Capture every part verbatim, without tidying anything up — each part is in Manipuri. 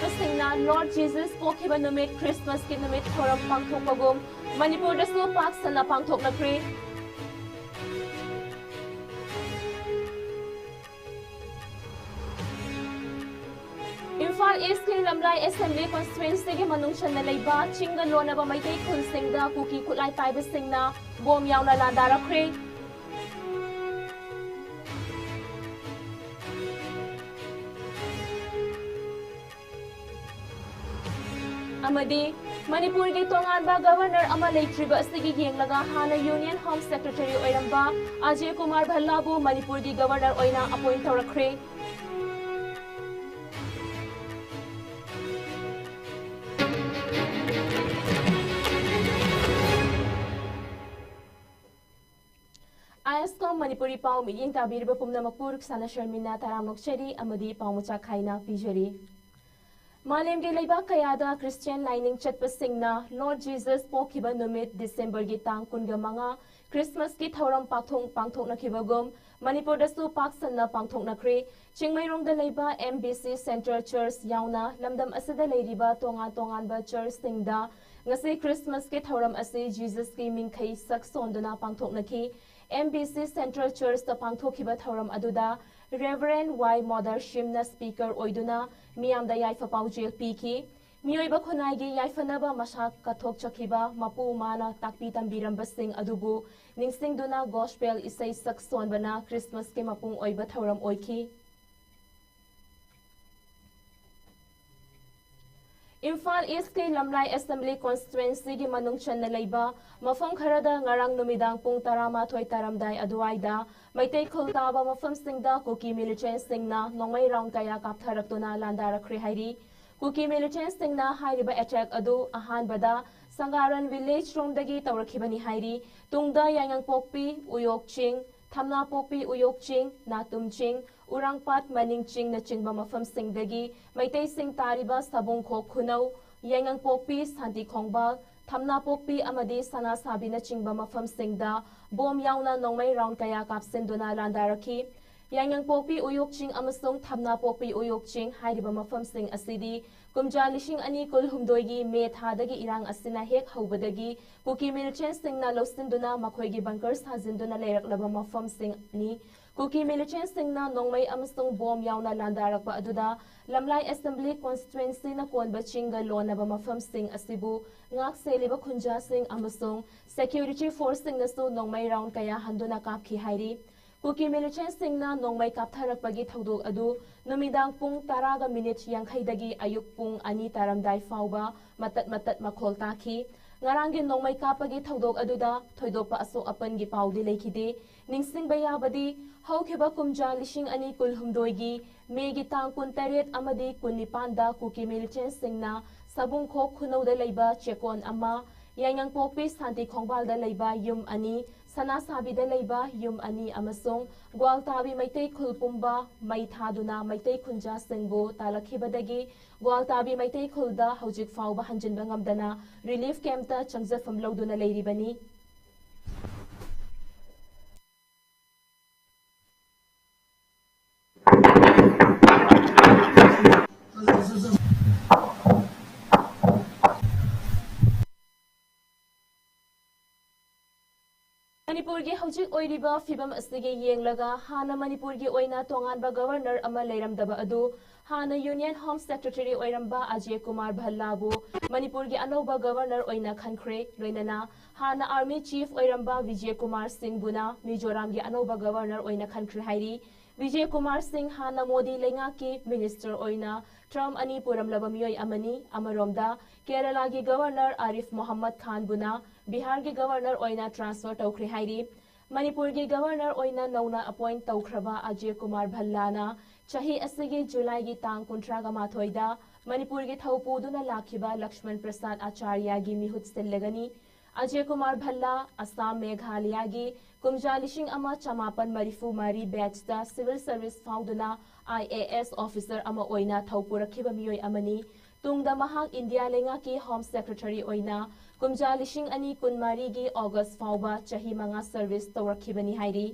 ꯁꯤꯡꯅ Lord Jesus ꯄꯣꯛꯈꯤꯕ ꯅꯨꯃꯤꯠ, ꯈ꯭ꯔꯤꯁꯃꯥꯁꯀꯤ ꯅꯨꯃꯤꯠ ꯊꯧꯔꯝ ꯄꯥꯡꯊꯣꯛꯄꯒꯨꯝ ꯃꯅꯤꯄꯨꯔꯗꯁꯨ ꯄꯥꯛ ꯁꯟꯅ ꯄꯥꯡꯊꯣꯛꯅꯈ꯭ꯔꯦ꯫ ꯏꯝꯐꯥꯜ ꯏꯁꯀꯤ ꯂꯝꯂꯥꯏ ꯑꯦꯁꯦꯝꯕ꯭ꯂꯤ ꯀꯣꯟꯁꯇꯤꯇ꯭ꯋꯦꯟꯁꯤꯒꯤ ꯃꯅꯨꯡ ꯆꯟꯅ ꯂꯩꯕ ꯆꯤꯡꯒ ꯂꯣꯟꯅꯕ ꯃꯩꯇꯩ ꯈꯨꯜꯁꯤꯡꯗ ꯀꯨꯀꯤ ꯈꯨꯠꯂꯥꯏ ꯄꯥꯏꯕꯁꯤꯡꯅ ꯕꯣꯝ ꯌꯥꯎꯅ ꯂꯥꯟꯗꯥꯔꯛꯈ꯭ꯔꯦ꯫ ꯑꯃꯗꯤ ꯃꯅꯤꯄꯨꯔꯒꯤ ꯇꯣꯉꯥꯟꯕ ꯒꯕꯔꯅꯔ ꯑꯃ ꯂꯩꯇ꯭ꯔꯤꯕ ꯑꯁꯤꯒꯤ ꯌꯦꯡꯂꯒ ꯍꯥꯟꯅ ꯌꯨꯅꯤꯌꯟ ꯍꯣꯝ ꯁꯦꯀ꯭ꯔꯦꯇꯔꯤ ꯑꯣꯏꯔꯝꯕ ꯑꯖꯌ ꯀꯨꯃꯥꯔ ꯚꯜꯂꯥꯕꯨ ꯃꯅꯤꯄꯨꯔꯒꯤ ꯒꯕꯔꯅꯔ ꯑꯣꯏꯅ ꯑꯄꯣꯏꯟ ꯇꯧꯔꯛꯈ꯭ꯔꯦ꯫ ꯑꯥꯏ ꯑꯦꯁ ꯀꯣꯝ ꯃꯅꯤꯄꯨꯔꯤ ꯄꯥꯎ ꯃꯤꯠꯌꯦꯡ ꯇꯥꯕꯤꯔꯤꯕ ꯄꯨꯝꯅꯃꯛꯄꯨ ꯔꯨꯛꯁꯥꯅ ꯁꯔꯃꯤꯅ ꯇꯔꯥꯝꯅ ꯑꯣꯛꯆꯔꯤ ꯑꯃꯗꯤ ꯄꯥꯎ ꯃꯆꯥ ꯈꯥꯏꯅ ꯄꯤꯖꯔꯤ꯫ ꯃꯥꯂꯦꯝꯒꯤ ꯂꯩꯕꯥꯛ ꯀꯌꯥꯗ ꯈ꯭ꯔꯤꯁꯇꯤꯌꯥꯟ ꯂꯥꯏꯅꯤꯡ ꯆꯠꯄꯁꯤꯡꯅ ꯂꯣꯔꯗ ꯖꯤꯖꯁ ꯄꯣꯛꯈꯤꯕ ꯅꯨꯃꯤꯠ ꯗꯤꯁꯦꯝꯕꯔꯒꯤ ꯇꯥꯡ ꯀꯨꯟꯒ ꯃꯉꯥ ꯈ꯭ꯔꯤꯁꯃꯥꯁꯀꯤ ꯊꯧꯔꯝ ꯄꯥꯡꯊꯣꯛ-, ꯄꯥꯡꯊꯣꯛꯅꯈꯤꯕꯒꯨꯝ ꯃꯅꯤꯄꯨꯔꯗꯁꯨ ꯄꯥꯛ ꯁꯟꯅ ꯄꯥꯡꯊꯣꯛꯅꯈ꯭ꯔꯦ꯫ ꯆꯤꯡꯃꯩꯔꯣꯡꯗ ꯂꯩꯕ ꯑꯦꯝ ꯕꯤ ꯁꯤ ꯁꯦꯟꯇ꯭ꯔꯦꯜ ꯆꯔꯆ ꯌꯥꯎꯅ ꯂꯝꯗꯝ ꯑꯁꯤꯗ ꯂꯩꯔꯤꯕ ꯇꯣꯉꯥꯟ ꯇꯣꯉꯥꯟꯕ ꯆꯔꯆꯁꯤꯡꯗ ꯉꯁꯤ ꯈ꯭ꯔꯤꯁꯃꯥꯁꯀꯤ ꯊꯧꯔꯝ ꯑꯁꯤ ꯖꯤꯖꯁꯀꯤ ꯃꯤꯡꯈꯩ ꯁꯛ ꯁꯣꯟꯗꯨꯅ ꯄꯥꯡꯊꯣꯛꯅꯈꯤ꯫ ꯑꯦꯝ ꯕꯤ ꯁꯤ ꯁꯦꯟꯇ꯭ꯔꯦꯜ ꯆꯔꯆꯇ ꯄꯥꯡꯊꯣꯛꯈꯤꯕ ꯊꯧꯔꯝ ꯑꯗꯨꯗ ꯔꯦꯚꯔꯦꯟ ꯋꯥꯏ ꯃꯣꯗꯔꯁꯤꯝꯅ ꯁ꯭ꯄꯤꯀꯔ ꯑꯣꯏꯗꯨꯅ ꯃꯤꯌꯥꯝꯗ ꯌꯥꯏꯐ ꯄꯥꯎꯖꯦꯜ ꯄꯤꯈꯤ꯫ ꯃꯤꯑꯣꯏꯕ ꯈꯨꯟꯅꯥꯏꯒꯤ ꯌꯥꯏꯐꯅꯕ ꯃꯁꯥ ꯀꯠꯊꯣꯛꯆꯈꯤꯕ ꯃꯄꯨ ꯃꯥꯅ ꯇꯥꯛꯄꯤ ꯇꯝꯕꯤꯔꯝꯕꯁꯤꯡ ꯑꯗꯨꯕꯨ ꯅꯤꯡꯁꯤꯡꯗꯨꯅ ꯒꯣꯁꯄꯦꯜ ꯏꯁꯩ ꯁꯛ ꯁꯣꯟꯕꯅ ꯈ꯭ꯔꯤꯁꯃꯥꯁꯀꯤ ꯃꯄꯨꯡ ꯑꯣꯏꯕ ꯊꯧꯔꯝ ꯑꯣꯏꯈꯤ꯫ ꯏꯝꯐꯥꯜ ꯏꯁꯀꯤ ꯂꯝꯂꯥꯏ ꯑꯦꯁꯦꯝꯕ꯭ꯂꯤ ꯀꯣꯟꯁꯇꯤꯇ꯭ꯋꯦꯟꯁꯤꯒꯤ ꯃꯅꯨꯡ ꯆꯟꯅ ꯂꯩꯕ ꯃꯐꯝ ꯈꯔꯗ ꯉꯔꯥꯡ ꯅꯨꯃꯤꯗꯥꯡ ꯄꯨꯡ ꯇꯔꯥꯃꯥꯊꯣꯏ ꯇꯥꯔꯝꯗꯥꯏ ꯑꯗꯨꯋꯥꯏꯗ ꯃꯩꯇꯩ ꯈꯨꯜ ꯇꯥꯕ ꯃꯐꯝꯁꯤꯡꯗ ꯀꯨꯀꯤ ꯃꯤꯂꯤꯇꯦꯟꯁꯤꯡꯅ ꯅꯣꯡꯃꯩ ꯔꯥꯎꯟ ꯀꯌꯥ ꯀꯥꯞꯊꯔꯛꯇꯨꯅ ꯂꯥꯟꯗꯥꯔꯛꯈ꯭ꯔꯦ ꯍꯥꯏꯔꯤ꯫ ꯀꯨꯀꯤ ꯃꯤꯂꯤꯇꯦꯟꯁꯤꯡꯅ ꯍꯥꯏꯔꯤꯕ ꯑꯦꯇꯦꯛ ꯑꯗꯨ ꯑꯍꯥꯟꯕꯗ ꯁꯪꯒꯥꯔꯟ ꯚꯤꯂꯦꯖ ꯔꯣꯝꯗꯒꯤ ꯇꯧꯔꯛꯈꯤꯕꯅꯤ ꯍꯥꯏꯔꯤ꯫ ꯇꯨꯡꯗ ꯌꯥꯏꯉꯪꯄꯣꯛꯄꯤ, ꯎꯌꯣꯛ ꯆꯤꯡ, ꯊꯝꯅꯥꯄꯣꯛꯄꯤ, ꯎꯌꯣꯛ ꯆꯤꯡ, ꯅꯥꯇꯨꯝ ꯆꯤꯡ, ꯎꯔꯥꯡꯄꯥꯠ ꯃꯅꯤꯡ ꯆꯤꯡꯅꯆꯤꯡꯕ ꯃꯐꯝꯁꯤꯡꯗꯒꯤ ꯃꯩꯇꯩꯁꯤꯡ ꯇꯥꯔꯤꯕ ꯁꯕꯨꯡꯈꯣꯛ ꯈꯨꯅꯧ, ꯌꯥꯏꯉꯪꯄꯣꯛꯄꯤ, ꯁꯥꯟꯇꯤ ꯈꯣꯡꯕꯥꯜ, ꯊꯝꯅꯥꯄꯣꯛꯄꯤ ꯑꯃꯗꯤ ꯁꯅꯥꯁꯥꯕꯤꯅꯆꯤꯡꯕ ꯃꯐꯝꯁꯤꯡꯗ ꯕꯣꯝ ꯌꯥꯎꯅ ꯅꯣꯡꯃꯩ ꯔꯥꯎꯟ ꯀꯌꯥ ꯀꯥꯞꯁꯤꯟꯗꯨꯅ ꯂꯥꯟꯗꯥꯔꯛꯈꯤ꯫ ꯌꯥꯏꯉꯪꯄꯣꯛꯄꯤ ꯎꯌꯣꯛ ꯆꯤꯡ ꯑꯃꯁꯨꯡ ꯊꯝꯅꯥꯄꯣꯛꯄꯤ ꯎꯌꯣꯛ ꯆꯤꯡ ꯍꯥꯏꯔꯤꯕ ꯃꯐꯝꯁꯤꯡ ꯑꯁꯤꯗꯤ ꯀꯨꯝꯖꯥ ꯂꯤꯁꯤꯡ ꯑꯅꯤ ꯀꯨꯟꯍꯨꯝꯗꯣꯏꯒꯤ ꯃꯦ ꯊꯥꯗꯒꯤ ꯏꯔꯥꯡ ꯑꯁꯤꯅ ꯍꯦꯛ ꯍꯧꯕꯗꯒꯤ ꯀꯨꯀꯤ ꯃꯤꯂꯤꯇꯦꯟꯁꯤꯡꯅ ꯂꯧꯁꯤꯟꯗꯨꯅ ꯃꯈꯣꯏꯒꯤ ꯕꯪꯀꯔ ꯁꯥꯖꯤꯟꯗꯨꯅ ꯂꯩꯔꯛꯂꯕ ꯃꯐꯝꯁꯤꯡꯅꯤ꯫ ꯀꯨꯀꯤ ꯃꯤꯂꯤꯇꯦꯟꯁꯤꯡꯅ ꯅꯣꯡꯃꯩ ꯑꯃꯁꯨꯡ ꯕꯣꯝ ꯌꯥꯎꯅ ꯂꯥꯟꯗꯥꯔꯛꯄ ꯑꯗꯨꯗ ꯂꯝꯂꯥꯏ ꯑꯦꯁꯦꯝꯕ꯭ꯂꯤ ꯀꯣꯟꯁꯇꯤꯇ꯭ꯋꯦꯟꯁꯤꯅ ꯀꯣꯟꯕ ꯆꯤꯡꯒ ꯂꯣꯟꯅꯕ ꯃꯐꯝꯁꯤꯡ ꯑꯁꯤꯕꯨ ꯉꯥꯛ ꯁꯦꯜꯂꯤꯕ ꯈꯨꯟꯖꯥꯁꯤꯡ ꯑꯃꯁꯨꯡ ꯁꯦꯀ꯭ꯌꯨꯔꯤꯇꯤ ꯐꯣꯔꯁꯁꯤꯡꯅꯁꯨ ꯅꯣꯡꯃꯩ ꯔꯥꯎꯟ ꯀꯌꯥ ꯍꯟꯗꯨꯅ ꯀꯥꯞꯈꯤ ꯍꯥꯏꯔꯤ꯫ ꯀꯨꯀꯤ ꯃꯤꯂꯤꯇꯦꯟꯁꯤꯡꯅ ꯅꯣꯡꯃꯩ ꯀꯥꯞꯊꯔꯛꯄꯒꯤ ꯊꯧꯗꯣꯛ ꯑꯗꯨ ꯅꯨꯃꯤꯗꯥꯡ ꯄꯨꯡ ꯇꯔꯥꯒ ꯃꯤꯅꯤꯠ ꯌꯥꯡꯈꯩꯗꯒꯤ ꯑꯌꯨꯛ ꯄꯨꯡ ꯑꯅꯤ ꯇꯥꯔꯝꯗꯥꯏ ꯐꯥꯎꯕ ꯃꯇꯠ ꯃꯇꯠ ꯃꯈꯣꯜ ꯇꯥꯈꯤ꯫ ꯉꯔꯥꯡꯒꯤ ꯅꯣꯡꯃꯩ ꯀꯥꯞꯄꯒꯤ ꯊꯧꯗꯣꯛ ꯑꯗꯨꯗ ꯊꯣꯏꯗꯣꯛꯄ ꯑꯁꯣꯛ ꯑꯄꯟꯒꯤ ꯄꯥꯎꯗꯤ ꯂꯩꯈꯤꯗꯦ꯫ ꯅꯤꯡꯁꯤꯡꯕ ꯌꯥꯕꯗꯤ, ꯍꯧꯈꯤꯕ ꯀꯨꯝꯖꯥ ꯂꯤꯁꯤꯡ ꯑꯅꯤ ꯀꯨꯟꯍꯨꯝꯗꯣꯏꯒꯤ ꯃꯦꯒꯤ ꯇꯥꯡ ꯀꯨꯟꯇꯔꯦꯠ ꯑꯃꯗꯤ ꯀꯨꯟꯅꯤꯄꯥꯟꯗ ꯀꯨꯀꯤ ꯃꯤꯂꯤꯇꯦꯟꯁꯤꯡꯅ ꯁꯕꯨꯡꯈꯣꯛ ꯈꯨꯅꯧꯗ ꯂꯩꯕ ꯆꯦꯛꯀꯣꯟ ꯑꯃ, ꯌꯥꯏꯉꯪꯄꯣꯛꯄꯤ ꯁꯥꯟꯇꯤ ꯈꯣꯡꯕꯥꯜꯗ ꯂꯩꯕ ꯌꯨꯝ ꯑꯅꯤ, ꯁꯅꯥꯁꯥꯕꯤꯗ ꯂꯩꯕ ꯌꯨꯝ ꯑꯅꯤ ꯑꯃꯁꯨꯡ ꯒ꯭ꯋꯥꯜꯇꯥꯕꯤ ꯃꯩꯇꯩ ꯈꯨꯜ ꯄꯨꯝꯕ ꯃꯩ ꯊꯥꯗꯨꯅ ꯃꯩꯇꯩ ꯈꯨꯟꯖꯥꯁꯤꯡꯕꯨ ꯇꯥꯜꯂꯛꯈꯤꯕꯗꯒꯤ ꯒ꯭ꯋꯥꯜꯇꯥꯕꯤ ꯃꯩꯇꯩ ꯈꯨꯜꯗ ꯍꯧꯖꯤꯛ ꯐꯥꯎꯕ ꯍꯟꯖꯤꯟꯕ ꯉꯝꯗꯅ ꯔꯤꯂꯤꯐ ꯀꯦꯝꯞꯇ ꯆꯪꯖꯐꯝ ꯂꯧꯗꯨꯅ ꯂꯩꯔꯤꯕꯅꯤ꯫ ꯃꯅꯤꯄꯨꯔꯒꯤ ꯍꯧꯖꯤꯛ ꯑꯣꯏꯔꯤꯕ ꯐꯤꯕꯝ ꯑꯁꯤꯒꯤ ꯌꯦꯡꯂꯒ ꯍꯥꯟꯅ ꯃꯅꯤꯄꯨꯔꯒꯤ ꯑꯣꯏꯅ ꯇꯣꯉꯥꯟꯕ ꯒꯕꯔꯅꯔ ꯑꯃ ꯂꯩꯔꯝꯗꯕ ꯑꯗꯨ ꯍꯥꯟꯅ ꯌꯨꯅꯤꯌꯟ ꯍꯣꯝ ꯁꯦꯀ꯭ꯔꯦꯇꯔꯤ ꯑꯣꯏꯔꯝꯕ ꯑꯖꯦ ꯀꯨꯃꯥꯔ ꯚꯜꯂꯥꯕꯨ ꯃꯅꯤꯄꯨꯔꯒꯤ ꯑꯅꯧꯕ ꯒꯕꯔꯅꯔ ꯑꯣꯏꯅ ꯈꯟꯈ꯭ꯔꯦ꯫ ꯂꯣꯏꯅꯅ ꯍꯥꯟꯅ ꯑꯥꯔꯃꯤ ꯆꯤꯐ ꯑꯣꯏꯔꯝꯕ ꯕꯤꯖꯦ ꯀꯨꯃꯥꯔ ꯁꯤꯡꯕꯨꯅ ꯃꯤꯖꯣꯔꯥꯝꯒꯤ ꯑꯅꯧꯕ ꯒꯕꯔꯅꯔ ꯑꯣꯏꯅ ꯈꯟꯈ꯭ꯔꯦ ꯍꯥꯏꯔꯤ꯫ ꯕꯤꯖꯦ ꯀꯨꯃꯥꯔ ꯁꯤꯡ ꯍꯥꯟꯅ ꯃꯣꯗꯤ ꯂꯩꯉꯥꯛꯀꯤ ꯃꯤꯅꯤꯁꯇꯔ ꯑꯣꯏꯅ ꯇꯔꯝ ꯑꯅꯤ ꯄꯨꯔꯝꯂꯕ ꯃꯤꯑꯣꯏ ꯑꯃꯅꯤ꯫ ꯑꯃꯔꯣꯝꯗ, ꯀꯦꯔꯂꯥꯒꯤ ꯒꯕꯔꯅꯔ ꯑꯥꯔꯤꯐ ꯃꯣꯍꯝꯃꯗ ꯈꯥꯟꯕꯨꯅ ꯕꯤꯍꯥꯔꯒꯤ ꯒꯕꯔꯅꯔ ꯑꯣꯏꯅ ꯇ꯭ꯔꯥꯟꯁꯐꯔ ꯇꯧꯈ꯭ꯔꯦ ꯍꯥꯏꯔꯤ꯫ ꯃꯅꯤꯄꯨꯔꯒꯤ ꯒꯕꯔꯅꯔ ꯑꯣꯏꯅ ꯅꯧꯅ ꯑꯦꯄꯣꯏꯟꯠ ꯇꯧꯈ꯭ꯔꯕ ꯑꯖꯦ ꯀꯨꯃꯥꯔ ꯚꯜꯂꯥꯅ ꯆꯍꯤ ꯑꯁꯤꯒꯤ ꯖꯨꯂꯥꯏꯒꯤ ꯇꯥꯡ ꯀꯨꯟꯊ꯭ꯔꯥꯒ ꯃꯥꯊꯣꯏꯗ ꯃꯅꯤꯄꯨꯔꯒꯤ ꯊꯧ ꯄꯨꯗꯨꯅ ꯂꯥꯛꯈꯤꯕ ꯂꯛꯁꯃꯟ ꯄ꯭ꯔꯁꯥꯗ ꯑꯆꯥꯔꯌꯥꯒꯤ ꯃꯤꯍꯨꯠ ꯁꯤꯜꯂꯒꯅꯤ꯫ ꯑꯖꯦ ꯀꯨꯃꯥꯔ ꯚꯜꯂꯥ, ꯑꯁꯥꯝ ꯃꯦꯘꯥꯂꯌꯥꯒꯤ ꯀꯨꯝꯖꯥ ꯂꯤꯁꯤꯡ ꯑꯃ ꯆꯃꯥꯄꯟ ꯃꯔꯤꯐꯨ ꯃꯔꯤ ꯕꯦꯠꯆꯇ ꯁꯤꯚꯤꯜ ꯁꯔꯚꯤꯁ ꯐꯥꯎꯗꯨꯅ ꯑꯥꯏ ꯑꯦ ꯑꯦꯁ ꯑꯣꯐꯤꯁꯔ ꯑꯃ ꯑꯣꯏꯅ ꯊꯧ ꯄꯨꯔꯛꯈꯤꯕ ꯃꯤꯑꯣꯏ ꯑꯃꯅꯤ꯫ ꯇꯨꯡꯗ ꯃꯍꯥꯛ ꯏꯟꯗꯤꯌꯥ ꯂꯩꯉꯥꯛꯀꯤ ꯍꯣꯝ ꯁꯦꯀ꯭ꯔꯦꯇꯔꯤ ꯑꯣꯏꯅ ꯀꯨꯝꯖꯥ ꯂꯤꯁꯤꯡ ꯑꯅꯤ ꯀꯨꯟꯃꯔꯤꯒꯤ ꯑꯣꯒꯁ ꯐꯥꯎꯕ ꯆꯍꯤ ꯃꯉꯥ ꯁꯔꯚꯤꯁ ꯇꯧꯔꯛꯈꯤꯕꯅꯤ ꯍꯥꯏꯔꯤ꯫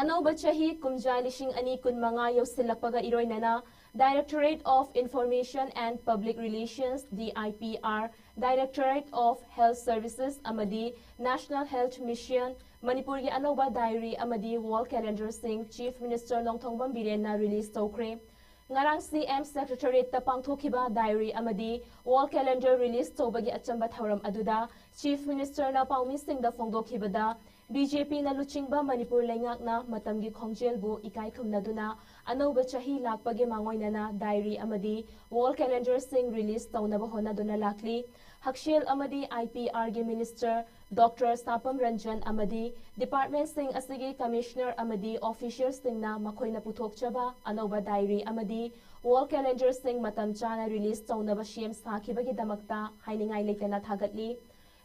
ꯑꯅꯧꯕ ꯆꯍꯤ ꯀꯨꯝꯖꯥ ꯂꯤꯁꯤꯡ ꯑꯅꯤ ꯀꯨꯟꯃꯉꯥ ꯌꯧꯁꯤꯜꯂꯛꯄꯒ ꯏꯔꯣꯏꯅꯅ Directorate of Information and Public Relations, D I P R, Directorate of Health Services ꯑꯃꯗꯤ National Health Mission, ꯃꯅꯤꯄꯨꯔꯒꯤ ꯑꯅꯧꯕ diary ꯑꯃꯗꯤ wall calendarꯁꯤꯡ Chief Minister Nongthombam ꯕꯤꯔꯦꯟꯅ release ꯇꯧꯈ꯭ꯔꯦ꯫ ꯉꯔꯥꯡ C M Secretariatꯇ ꯄꯥꯡꯊꯣꯛꯈꯤꯕ diary ꯑꯃꯗꯤ wall calendar release ꯇꯧꯕꯒꯤ ꯑꯆꯝꯕ ꯊꯧꯔꯝ ꯑꯗꯨꯗ Chief Ministerꯅ ꯄꯥꯎꯃꯤꯁꯤꯡꯗ ꯐꯣꯡꯗꯣꯛꯈꯤꯕꯗ, BJPꯅ ꯂꯨꯆꯤꯡꯕ ꯃꯅꯤꯄꯨꯔ ꯂꯩꯉꯥꯛꯅ ꯃꯇꯝꯒꯤ ꯈꯣꯡꯖꯦꯜꯕꯨ ꯏꯀꯥꯏ ꯈꯨꯝꯅꯗꯨꯅ ꯑꯅꯧꯕ ꯆꯍꯤ ꯂꯥꯛꯄꯒꯤ ꯃꯥꯡꯑꯣꯏꯅꯅ diary ꯑꯃꯗꯤ wall calendarꯁꯤꯡ release ꯇꯧꯅꯕ ꯍꯣꯠꯅꯗꯨꯅ ꯂꯥꯛꯂꯤ꯫ ꯍꯛꯁꯦꯜ ꯑꯃꯗꯤ IPRꯒꯤ Minister Doctor ꯁꯥꯄꯝ ꯔꯟꯖꯟ ꯑꯃꯗꯤ departmentꯁꯤꯡ ꯑꯁꯤꯒꯤ Commissioner ꯑꯃꯗꯤ officialꯁꯤꯡꯅ ꯃꯈꯣꯏꯅ ꯄꯨꯊꯣꯛꯆꯕ ꯑꯅꯧꯕ diary ꯑꯃꯗꯤ wall calendarꯁꯤꯡ ꯃꯇꯝ ꯆꯥꯅ release ꯇꯧꯅꯕ ꯁꯦꯝ ꯁꯥꯈꯤꯕꯒꯤꯗꯃꯛꯇ ꯍꯥꯏꯅꯤꯡꯉꯥꯏ ꯂꯩꯇꯅ ꯊꯥꯒꯠꯂꯤ꯫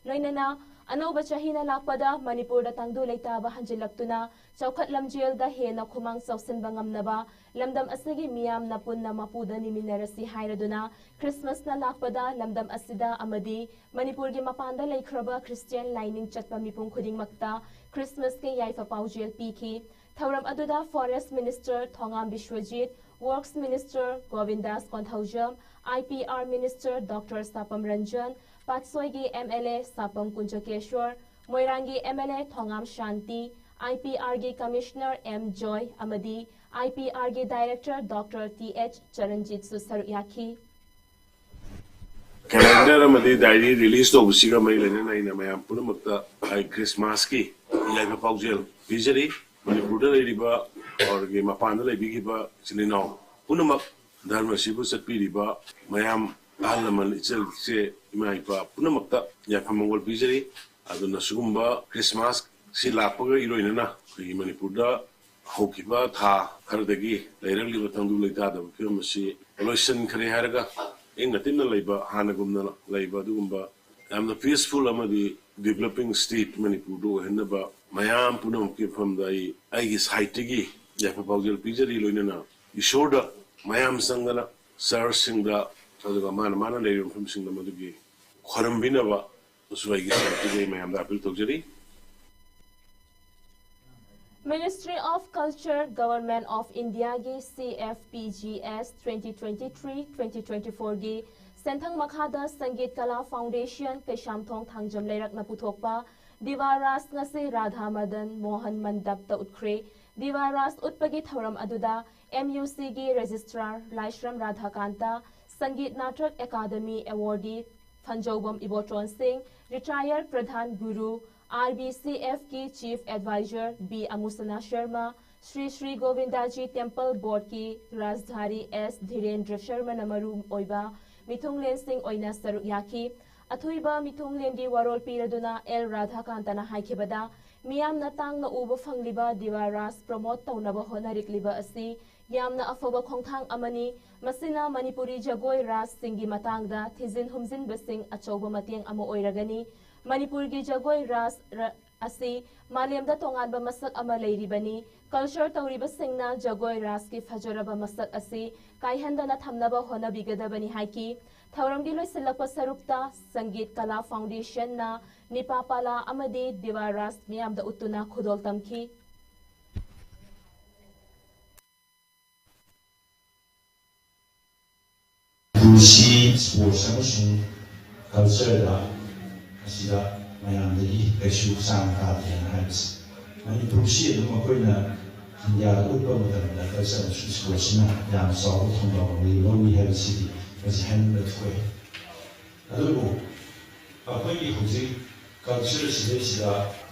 ꯂꯣꯏꯅꯅ ꯑꯅꯧꯕ ꯆꯍꯤꯅ ꯂꯥꯛꯄꯗ ꯃꯅꯤꯄꯨꯔꯗ ꯇꯪꯗꯨ ꯂꯩꯇꯥꯕ ꯍꯟꯖꯤꯜꯂꯛꯇꯨꯅ ꯆꯥꯎꯈꯠ ꯂꯝꯖꯦꯜꯗ ꯍꯦꯟꯅ ꯈꯨꯃꯥꯡ ꯆꯥꯎꯁꯤꯟꯕ ꯉꯝꯅꯕ ꯂꯝꯗꯝ ꯑꯁꯤꯒꯤ ꯃꯤꯌꯥꯝꯅ ꯄꯨꯟꯅ ꯃꯄꯨꯗ ꯅꯤꯃꯤꯟꯅꯔꯁꯤ ꯍꯥꯏꯔꯗꯨꯅ Christmasꯅ ꯂꯥꯛꯄꯗ ꯂꯝꯗꯝ ꯑꯁꯤꯗ ꯑꯃꯗꯤ ꯃꯅꯤꯄꯨꯔꯒꯤ ꯃꯄꯥꯟꯗ ꯂꯩꯈ꯭ꯔꯕ Christian ꯂꯥꯏꯅꯤꯡ ꯆꯠꯄ ꯃꯤꯄꯨꯝ ꯈꯨꯗꯤꯡꯃꯛꯇ Christmasꯀꯤ ꯌꯥꯏꯐ ꯄꯥꯎꯖꯦꯜ ꯄꯤꯈꯤ꯫ ꯊꯧꯔꯝ ꯑꯗꯨꯗ Forest Minister ꯊꯣꯉꯥꯝ Biswajit, Works Minister ꯒꯣꯕꯤꯟꯗꯥꯁ Konthoujam, IPR Minister Doctor ꯁꯥꯄꯝ Ranjan, ꯄꯥꯠꯁꯣꯏꯒꯤ MLA ꯁꯥꯄꯝ ꯀꯨꯟꯖꯀꯦꯁ꯭ꯋꯔ, ꯃꯣꯏꯔꯥꯡꯒꯤ MLA ꯊꯣꯉꯥꯝ ꯁꯥꯟꯇꯤ, IPRꯒꯤ Commissioner M ꯖꯣꯏ ꯑꯃꯗꯤ IPRꯒꯤ Director Doctor ꯇꯤ ꯑꯦꯆ ꯆꯔꯟꯖꯤꯠꯁꯨ ꯁꯔꯨꯛ ꯌꯥꯈꯤ꯫ Calendar ꯑꯃꯗꯤ diary release ꯇꯧꯕꯁꯤꯒ ꯃꯔꯤ ꯂꯩꯅꯅ ꯑꯩꯅ ꯃꯌꯥꯝ ꯄꯨꯝꯅꯃꯛꯇ ꯑꯩ Christmasꯀꯤ ꯌꯥꯏꯐ ꯄꯥꯎꯖꯦꯜ ꯄꯤꯖꯔꯤ꯫ ꯃꯅꯤꯄꯨꯔꯗ ꯂꯩꯔꯤꯕ ꯑꯣꯔꯒꯤ ꯃꯄꯥꯟꯗ ꯂꯩꯕꯤꯈꯤꯕ ꯏꯆꯤꯜ ꯏꯅꯥꯎ ꯄꯨꯝꯅꯃꯛ, ꯙꯔꯃ ꯑꯁꯤꯕꯨ ꯆꯠꯄꯤꯔꯤꯕ ꯃꯌꯥꯝ, ꯑꯍꯜ ꯂꯃꯟ, ꯏꯆꯜ ꯏꯆꯦ, ꯏꯃꯥ ꯏꯄꯥ ꯄꯨꯝꯅꯃꯛꯇ ꯌꯥꯏꯐ ꯃꯪꯒꯣꯜ ꯄꯤꯖꯔꯤ꯫ ꯑꯗꯨꯅ ꯁꯤꯒꯨꯝꯕ Christmas ꯁꯤ ꯂꯥꯛꯄꯒ ꯏꯔꯣꯏꯅꯅ ꯑꯩꯈꯣꯏꯒꯤ ꯃꯅꯤꯄꯨꯔꯗ ꯍꯧꯈꯤꯕ ꯊꯥ ꯈꯔꯗꯒꯤ ꯂꯩꯔꯛꯂꯤꯕ ꯇꯪꯗꯨ ꯂꯩꯇꯥꯗꯕ ꯐꯤꯕꯝ ꯑꯁꯤ ꯂꯣꯏꯁꯤꯟꯈ꯭ꯔꯦ ꯍꯥꯏꯔꯒ ꯏꯪꯅ ꯇꯤꯞꯅ ꯂꯩꯕ, ꯍꯥꯟꯅꯒꯨꯝꯅ ꯂꯩꯕ, ꯑꯗꯨꯒꯨꯝꯕ ꯌꯥꯝꯅ peaceful ꯑꯃꯗꯤ developing state ꯃꯅꯤꯄꯨꯔꯗꯨ ꯑꯣꯏꯍꯟꯅꯕ ꯃꯌꯥꯝ ꯄꯨꯝꯅꯃꯛꯀꯤ ꯃꯐꯝꯗ ꯑꯩ ꯑꯩꯒꯤ sideꯇꯒꯤ ꯌꯥꯏꯐ ꯄꯥꯎꯖꯦꯜ ꯄꯤꯖꯔꯤ꯫ ꯂꯣꯏꯅꯅ ꯏꯁꯣꯔꯗ ꯃꯌꯥꯝ ꯆꯪꯗꯅ churchꯁꯤꯡꯗ, ꯑꯗꯨꯒ ꯃꯥꯅ ꯃꯥꯅ ꯂꯩꯔꯤꯕ ꯃꯐꯝꯁꯤꯡꯗ ꯃꯗꯨꯒꯤ ꯈꯣꯏꯔꯝꯕꯤꯅꯕꯁꯨ ꯑꯩꯒꯤ sideꯇꯒꯤ ꯑꯩ ꯃꯌꯥꯝꯗ appeal ꯇꯧꯖꯔꯤ꯫ Ministry of Culture, Government of Indiaꯒꯤ C F P G S twenty twenty-three twenty twenty-fourꯒꯤ ꯁꯦꯟꯊꯪ ꯃꯈꯥꯗ ꯁꯪꯒꯤꯠ ꯀꯂꯥ ꯐꯥꯎꯟꯗꯦꯁꯟ ꯀꯩꯁꯥꯝꯊꯣꯡ ꯊꯥꯡꯖꯝ ꯂꯩꯔꯛꯅ ꯄꯨꯊꯣꯛꯄ ꯗꯤꯋꯥ ꯔꯥꯁ ꯉꯁꯤ ꯔꯥꯙꯥ ꯃꯗꯟ ꯃꯣꯍꯟ ꯃꯟꯗꯞꯇ ꯎꯠꯈ꯭ꯔꯦ꯫ ꯗꯤꯋꯥ ꯔꯥꯁ ꯎꯠꯄꯒꯤ ꯊꯧꯔꯝ ꯑꯗꯨꯗ M U Cꯒꯤ registrar Laishram Radhakanta, Sangeet Natak academy awardee ꯐꯟꯖꯧꯕꯝ ꯏꯕꯣꯇꯣꯟ ꯁꯤꯡ, ꯔꯤꯇꯥꯌꯔ ꯄ꯭ꯔꯙꯥꯟ ꯒꯨꯔꯨ, R B C Fꯀꯤ Chief Advisor B ꯑꯃꯨꯁꯅꯥ ꯁꯔꯃ, ꯁ꯭ꯔꯤ ꯁ꯭ꯔꯤ ꯒꯣꯕꯤꯟꯗꯥꯖꯤ ꯇꯦꯝꯄꯜ ꯕꯣꯔꯗꯀꯤ ꯔꯥꯖꯙꯥꯔꯤ ꯑꯦꯁ ꯙꯤꯔꯦꯟꯗ꯭ꯔ ꯁꯔꯃꯅ ꯃꯔꯨ ꯑꯣꯏꯕ ꯃꯤꯊꯨꯡꯂꯦꯟꯁꯤꯡ ꯑꯣꯏꯅ ꯁꯔꯨꯛ ꯌꯥꯈꯤ꯫ ꯑꯊꯣꯏꯕ ꯃꯤꯊꯨꯡꯂꯦꯟꯒꯤ ꯋꯥꯔꯣꯜ ꯄꯤꯔꯗꯨꯅ ꯑꯦꯜ ꯔꯥꯙꯥꯀꯥꯟꯇꯅ ꯍꯥꯏꯈꯤꯕꯗ, ꯃꯤꯌꯥꯝꯅ ꯇꯥꯡꯅ ꯎꯕ ꯐꯪꯂꯤꯕ ꯗꯤꯋꯥ ꯔꯥꯁ ꯄ꯭ꯔꯣꯃꯣꯠ ꯇꯧꯅꯕ ꯍꯣꯠꯅꯔꯤꯛꯂꯤꯕ ꯑꯁꯤ ꯌꯥꯝꯅ ꯑꯐꯕ ꯈꯣꯡꯊꯥꯡ ꯑꯃꯅꯤ꯫ ꯃꯁꯤꯅ ꯃꯅꯤꯄꯨꯔꯤ ꯖꯒꯣꯏ ꯔꯥꯁꯁꯤꯡꯒꯤ ꯃꯇꯥꯡꯗ ꯊꯤꯖꯤꯟ ꯍꯨꯝꯖꯤꯟꯕꯁꯤꯡ ꯑꯆꯧꯕ ꯃꯇꯦꯡ ꯑꯃ ꯑꯣꯏꯔꯒꯅꯤ꯫ ꯃꯅꯤꯄꯨꯔꯒꯤ ꯖꯒꯣꯏ ꯔꯥꯁ ꯔ-, ꯑꯁꯤ ꯃꯥꯂꯦꯝꯗ ꯇꯣꯉꯥꯟꯕ ꯃꯁꯛ ꯑꯃ ꯂꯩꯔꯤꯕꯅꯤ꯫ ꯀꯜꯆꯔ ꯇꯧꯔꯤꯕꯁꯤꯡꯅ ꯖꯒꯣꯏ ꯔꯥꯁꯀꯤ ꯐꯖꯔꯕ ꯃꯁꯛ ꯑꯁꯤ ꯀꯥꯏꯍꯟꯗꯅ ꯊꯝꯅꯕ ꯍꯣꯠꯅꯕꯤꯒꯗꯕꯅꯤ ꯍꯥꯏꯈꯤ꯫ ꯊꯧꯔꯝꯒꯤ ꯂꯣꯏꯁꯤꯜꯂꯛꯄ ꯁꯔꯨꯛꯇ ꯁꯪꯒꯤꯠ ꯀꯂꯥ ꯐꯥꯎꯟꯗꯦꯁꯟꯅ ꯅꯤꯄꯥ ꯄꯥꯂꯥ ꯑꯃꯗꯤ ꯗꯤꯋꯥ ꯔꯥꯁ ꯃꯤꯌꯥꯝꯗ ꯎꯠꯇꯨꯅ ꯈꯨꯗꯣꯜ ꯇꯝꯈꯤ꯫ ꯃꯅꯤꯄꯨꯔꯁꯤ ꯁ꯭ꯄꯣꯔꯠꯁ ꯑꯃꯁꯨꯡ ꯀꯜꯆꯔꯗ ꯑꯁꯤꯗ ꯃꯌꯥꯝꯗꯒꯤ ꯀꯩꯁꯨ ꯆꯥꯡ ꯇꯥꯗꯦꯅ ꯍꯥꯏꯕꯁꯦ꯫ ꯃꯅꯤꯄꯨꯔꯁꯤ ꯑꯗꯨꯝ ꯑꯩꯈꯣꯏꯅ ꯏꯟꯗꯤꯌꯥꯗ ꯎꯠꯄ ꯃꯇꯝꯗ ꯀꯜꯆꯔ ꯑꯃꯁꯨꯡ ꯁ꯭ꯄꯣꯔꯠꯁꯤꯅ ꯌꯥꯝꯅ ꯆꯥꯎꯕ ꯊꯧꯗꯥꯡ ꯂꯧꯏ ꯍꯥꯏꯕꯁꯤꯗꯤ ꯃꯁꯤ ꯍꯥꯏꯃꯟꯕ ꯊꯣꯛꯑꯦ꯫ ꯑꯗꯨꯕꯨ ꯑꯩꯈꯣꯏꯒꯤ ꯍꯧꯖꯤꯛ ꯀꯜꯆꯔ ꯁꯤꯗꯩꯁꯤꯗ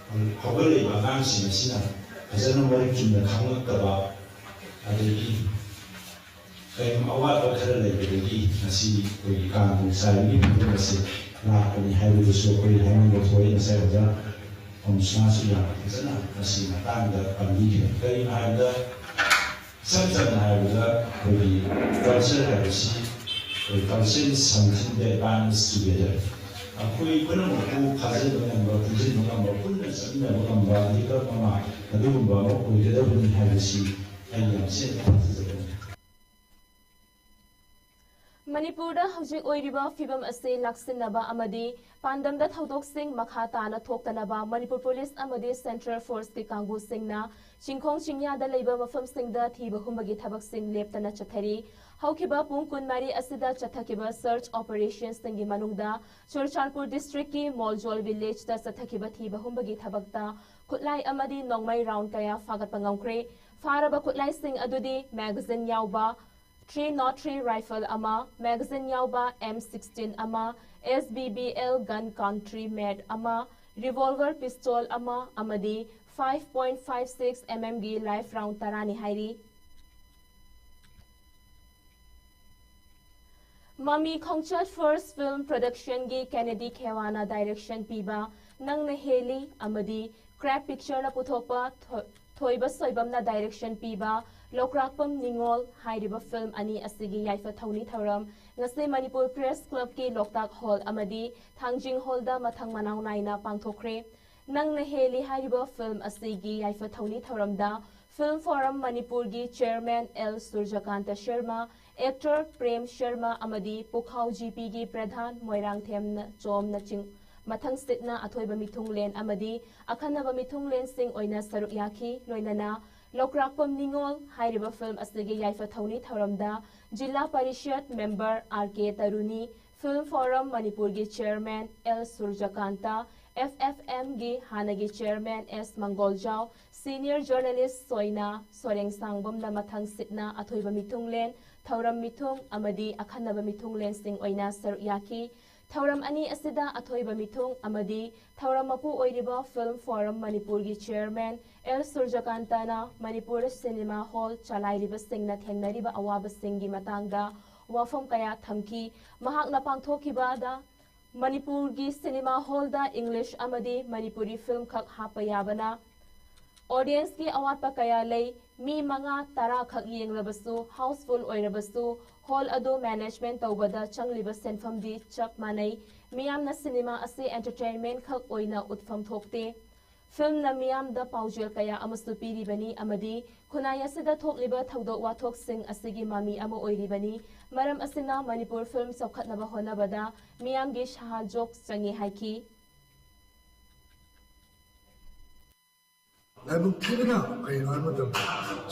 ꯍꯧꯒꯠꯂꯛꯏꯕ ꯑꯉꯥꯡꯁꯤꯡ ꯑꯁꯤꯅ ꯐꯖꯅ ꯃꯔꯤꯛ ꯆꯨꯝꯅ ꯈꯪꯂꯛꯇꯕ, ꯑꯗꯒꯤ ꯀꯔꯤꯒꯨꯝꯕ ꯑꯋꯥꯠꯄ ꯈꯔ ꯂꯩꯕꯗꯒꯤ ꯉꯁꯤ ꯑꯩꯈꯣꯏꯒꯤ ꯀꯥꯡ ꯆꯥꯏꯕꯒꯤ ꯐꯤꯕꯝ ꯑꯁꯤ ꯂꯥꯛꯄꯅꯤ ꯍꯥꯏꯕꯗꯨꯁꯨ ꯑꯩꯈꯣꯏ ꯍꯥꯏꯅꯤꯡꯕ ꯊꯣꯛꯏ꯫ ꯉꯁꯥꯏ ꯑꯣꯖꯥ ꯑꯃꯨꯁꯅꯥꯁꯨ ꯌꯥꯝ ꯐꯖꯅ ꯃꯁꯤꯒꯤ ꯃꯇꯥꯡꯗ ꯄꯟꯕꯤꯈ꯭ꯔꯦ꯫ ꯀꯔꯤꯒꯤꯅꯣ ꯍꯥꯏꯕꯗ, ꯏꯁꯝ ꯁꯝꯅ ꯍꯥꯏꯔꯕꯗ, ꯑꯩꯈꯣꯏꯒꯤ ꯀꯜꯆꯔ ꯍꯥꯏꯕꯁꯤ, ꯑꯩꯈꯣꯏ culture is something that binds together. ꯑꯩꯈꯣꯏ ꯄꯨꯝꯅꯃꯛꯄꯨ ꯐꯥꯖꯤꯟꯕ ꯉꯝꯕ, ꯄꯨꯟꯁꯤꯟꯕ ꯉꯝꯕ, ꯄꯨꯟꯅ ꯆꯠꯃꯤꯟꯅꯕ ꯉꯝꯕ ꯃꯤꯀꯞ ꯑꯃ ꯑꯗꯨꯒꯨꯝꯕ ꯑꯃ ꯑꯣꯏꯒꯗꯕꯅꯤ ꯍꯥꯏꯕꯁꯤ ꯑꯩ ꯌꯥꯝ ꯊꯤꯅ ꯊꯥꯖꯖꯕꯅꯤ꯫ ꯃꯅꯤꯄꯨꯔꯗ ꯍꯧꯖꯤꯛ ꯑꯣꯏꯔꯤꯕ ꯐꯤꯕꯝ ꯑꯁꯤ ꯂꯥꯛꯁꯤꯟꯅꯕ ꯑꯃꯗꯤ ꯄꯥꯟꯗꯝꯗ ꯊꯧꯗꯣꯛꯁꯤꯡ ꯃꯈꯥ ꯇꯥꯅ ꯊꯣꯛꯇꯅꯕ ꯃꯅꯤꯄꯨꯔ ꯄꯨꯂꯤꯁ ꯑꯃꯗꯤ ꯁꯦꯟꯇ꯭ꯔꯦꯜ ꯐꯣꯔꯁꯀꯤ ꯀꯥꯡꯕꯨꯁꯤꯡꯅ ꯆꯤꯡꯈꯣꯡ ꯆꯤꯡꯌꯥꯗ ꯂꯩꯕ ꯃꯐꯝꯁꯤꯡꯗ ꯊꯤꯕ ꯍꯨꯝꯕꯒꯤ ꯊꯕꯛꯁꯤꯡ ꯂꯦꯞꯇꯅ ꯆꯠꯊꯔꯤ꯫ ꯍꯧꯈꯤꯕ ꯄꯨꯡ ꯀꯨꯟꯃꯔꯤ ꯑꯁꯤꯗ ꯆꯠꯊꯈꯤꯕ search operationꯁꯤꯡꯒꯤ ꯃꯅꯨꯡꯗ ꯆꯨꯔꯆꯥꯟꯄꯨꯔ districtꯀꯤ ꯃꯣꯜꯖꯣꯜ villageꯇ ꯆꯠꯊꯈꯤꯕ ꯊꯤꯕ ꯍꯨꯝꯕꯒꯤ ꯊꯕꯛꯇ ꯈꯨꯠꯂꯥꯏ ꯑꯃꯗꯤ ꯅꯣꯡꯃꯩ round ꯀꯌꯥ ꯐꯥꯒꯠꯄ ꯉꯝꯈ꯭ꯔꯦ꯫ ꯐꯥꯔꯕ ꯈꯨꯠꯂꯥꯏꯁꯤꯡ ꯑꯗꯨꯗꯤ magazine ꯌꯥꯎꯕ three not three rifle ꯑꯃ, magazine ꯌꯥꯎꯕ M sixteen ꯑꯃ, S B B L gun country made ꯑꯃ, revolver pistol ꯑꯃ ꯑꯃꯗꯤ five point five six mmꯒꯤ live round ꯇꯔꯥꯅꯤ ꯍꯥꯏꯔꯤ꯫ ꯃꯃꯤ ꯈꯣꯡꯆꯠ first film productionꯒꯤ Kennedy Khewaꯅ direction ꯄꯤꯕ ꯅꯪꯅ ꯍꯦꯜꯂꯤ ꯑꯃꯗꯤ Crab Pictureꯅ ꯄꯨꯊꯣꯛꯄ ꯊꯣ-, ꯊꯣꯏꯕ ꯁꯣꯏꯕꯝꯅ direction ꯄꯤꯕ ꯂꯧꯀ꯭ꯔꯥꯛꯄꯝ ꯅꯤꯉꯣꯜ ꯍꯥꯏꯔꯤꯕ film ꯑꯅꯤ ꯑꯁꯤꯒꯤ ꯌꯥꯏꯐ ꯊꯧꯅꯤ ꯊꯧꯔꯝ ꯉꯁꯤ ꯃꯅꯤꯄꯨꯔ Press Clubꯀꯤ ꯂꯣꯛꯇꯥꯛ Hall ꯑꯃꯗꯤ ꯊꯥꯡꯖꯤꯡ Hallꯗ ꯃꯊꯪ ꯃꯅꯥꯎ ꯅꯥꯏꯅ ꯄꯥꯡꯊꯣꯛꯈ꯭ꯔꯦ꯫ ꯅꯪꯅ ꯍꯦꯜꯂꯤ ꯍꯥꯏꯔꯤꯕ film ꯑꯁꯤꯒꯤ ꯌꯥꯏꯐ ꯊꯧꯅꯤ ꯊꯧꯔꯝꯗ Film Forum ꯃꯅꯤꯄꯨꯔꯒꯤ chairman L ꯁꯨꯔꯖꯀꯥꯟꯇ ꯁꯔꯃ, actor ꯄ꯭ꯔꯦꯝ ꯁꯔꯃ ꯑꯃꯗꯤ ꯄꯨꯈꯥꯎ GPꯒꯤ ꯄ꯭ꯔꯙꯥꯟ ꯃꯣꯏꯔꯥꯡꯊꯦꯝꯅ ꯆꯣꯝꯅ ꯆꯤꯡ-, ꯃꯊꯪ ꯁꯤꯠꯅ ꯑꯊꯣꯏꯕ ꯃꯤꯊꯨꯡꯂꯦꯟ ꯑꯃꯗꯤ ꯑꯈꯟꯅꯕ ꯃꯤꯊꯨꯡꯂꯦꯟꯁꯤꯡ ꯑꯣꯏꯅ ꯁꯔꯨꯛ ꯌꯥꯈꯤ꯫ ꯂꯣꯏꯅꯅ ꯂꯧꯀ꯭ꯔꯥꯛꯄꯝ ꯅꯤꯉꯣꯜ ꯍꯥꯏꯔꯤꯕ film ꯑꯁꯤꯒꯤ ꯌꯥꯏꯐ ꯊꯧꯅꯤ ꯊꯧꯔꯝꯗ ꯖꯤꯂꯥ ꯄꯔꯤꯁꯗ member R K ꯇꯔꯨꯅꯤ, Film Forum ꯃꯅꯤꯄꯨꯔꯒꯤ chairman L ꯁꯨꯔꯖꯀꯥꯟꯇ, F F Mꯒꯤ ꯍꯥꯟꯅꯒꯤ chairman S ꯃꯪꯒꯣꯜꯖꯥꯎ, senior journalist ꯁꯣꯏꯅꯥ ꯁꯣꯔꯦꯡꯁꯥꯡꯕꯝꯅ ꯃꯊꯪ ꯁꯤꯠꯅ ꯑꯊꯣꯏꯕ ꯃꯤꯊꯨꯡꯂꯦꯟ, ꯊꯧꯔꯝ ꯃꯤꯊꯨꯡ ꯑꯃꯗꯤ ꯑꯈꯟꯅꯕ ꯃꯤꯊꯨꯡꯂꯦꯟꯁꯤꯡ ꯑꯣꯏꯅ ꯁꯔꯨꯛ ꯌꯥꯈꯤ꯫ ꯊꯧꯔꯝ ꯑꯅꯤ ꯑꯁꯤꯗ ꯑꯊꯣꯏꯕ ꯃꯤꯊꯨꯡ ꯑꯃꯗꯤ ꯊꯧꯔꯝ ꯃꯄꯨ ꯑꯣꯏꯔꯤꯕ Film Forum ꯃꯅꯤꯄꯨꯔꯒꯤ chairman L ꯁꯨꯔꯖꯀꯥꯟꯇꯅ Manipur cinema hall ꯆꯂꯥꯏꯔꯤꯕꯁꯤꯡꯅ ꯊꯦꯡꯅꯔꯤꯕ ꯑꯋꯥꯕꯁꯤꯡꯒꯤ ꯃꯇꯥꯡꯗ ꯋꯥꯐꯝ ꯀꯌꯥ ꯊꯝꯈꯤ꯫ ꯃꯍꯥꯛꯅ ꯄꯥꯡꯊꯣꯛꯈꯤꯕꯗ ꯃꯅꯤꯄꯨꯔꯒꯤ cinema hallꯗ English ꯑꯃꯗꯤ ꯃꯅꯤꯄꯨꯔꯤ film ꯈꯛ ꯍꯥꯞꯄ ꯌꯥꯕꯅ audienceꯀꯤ ꯑꯋꯥꯠꯄ ꯀꯌꯥ ꯂꯩ꯫ ꯃꯤ ꯃꯉꯥ ꯇꯔꯥ ꯈꯛ ꯌꯦꯡꯂꯕꯁꯨ, houseful ꯑꯣꯏꯔꯕꯁꯨ, hall ꯑꯗꯨ management ꯇꯧꯕꯗ ꯆꯪꯂꯤꯕ ꯁꯦꯟꯐꯝꯗꯤ ꯆꯞ ꯃꯥꯟꯅꯩ꯫ ꯃꯤꯌꯥꯝꯅ cinema ꯑꯁꯤ entertainment ꯈꯛ ꯑꯣꯏꯅ ꯎꯠꯐꯝ ꯊꯣꯛꯇꯦ꯫ ꯐꯤꯜꯝꯅ ꯃꯤꯌꯥꯝꯗ ꯄꯥꯎꯖꯦꯜ ꯀꯌꯥ ꯑꯃꯁꯨ ꯄꯤꯔꯤꯕꯅꯤ ꯑꯃꯗꯤ ꯈꯨꯟꯅꯥꯏ ꯑꯁꯤꯗ ꯊꯣꯛꯂꯤꯕ ꯊꯧꯗꯣꯛ ꯋꯥꯊꯣꯛꯁꯤꯡ ꯑꯁꯤꯒꯤ ꯃꯃꯤ ꯑꯃ ꯑꯣꯏꯔꯤꯕꯅꯤ꯫ ꯃꯔꯝ ꯑꯁꯤꯅ ꯃꯅꯤꯄꯨꯔ ꯐꯤꯜꯝ ꯆꯥꯎꯈꯠꯅꯕ ꯍꯣꯠꯅꯕꯗ ꯃꯤꯌꯥꯝꯒꯤ ꯁꯍꯥꯖꯣꯛ ꯆꯪꯏ ꯍꯥꯏꯈꯤ꯫ ꯂꯥꯏꯕꯛ ꯊꯤꯕꯅ ꯀꯩꯅꯣ ꯍꯥꯏꯕ ꯃꯇꯝꯗ,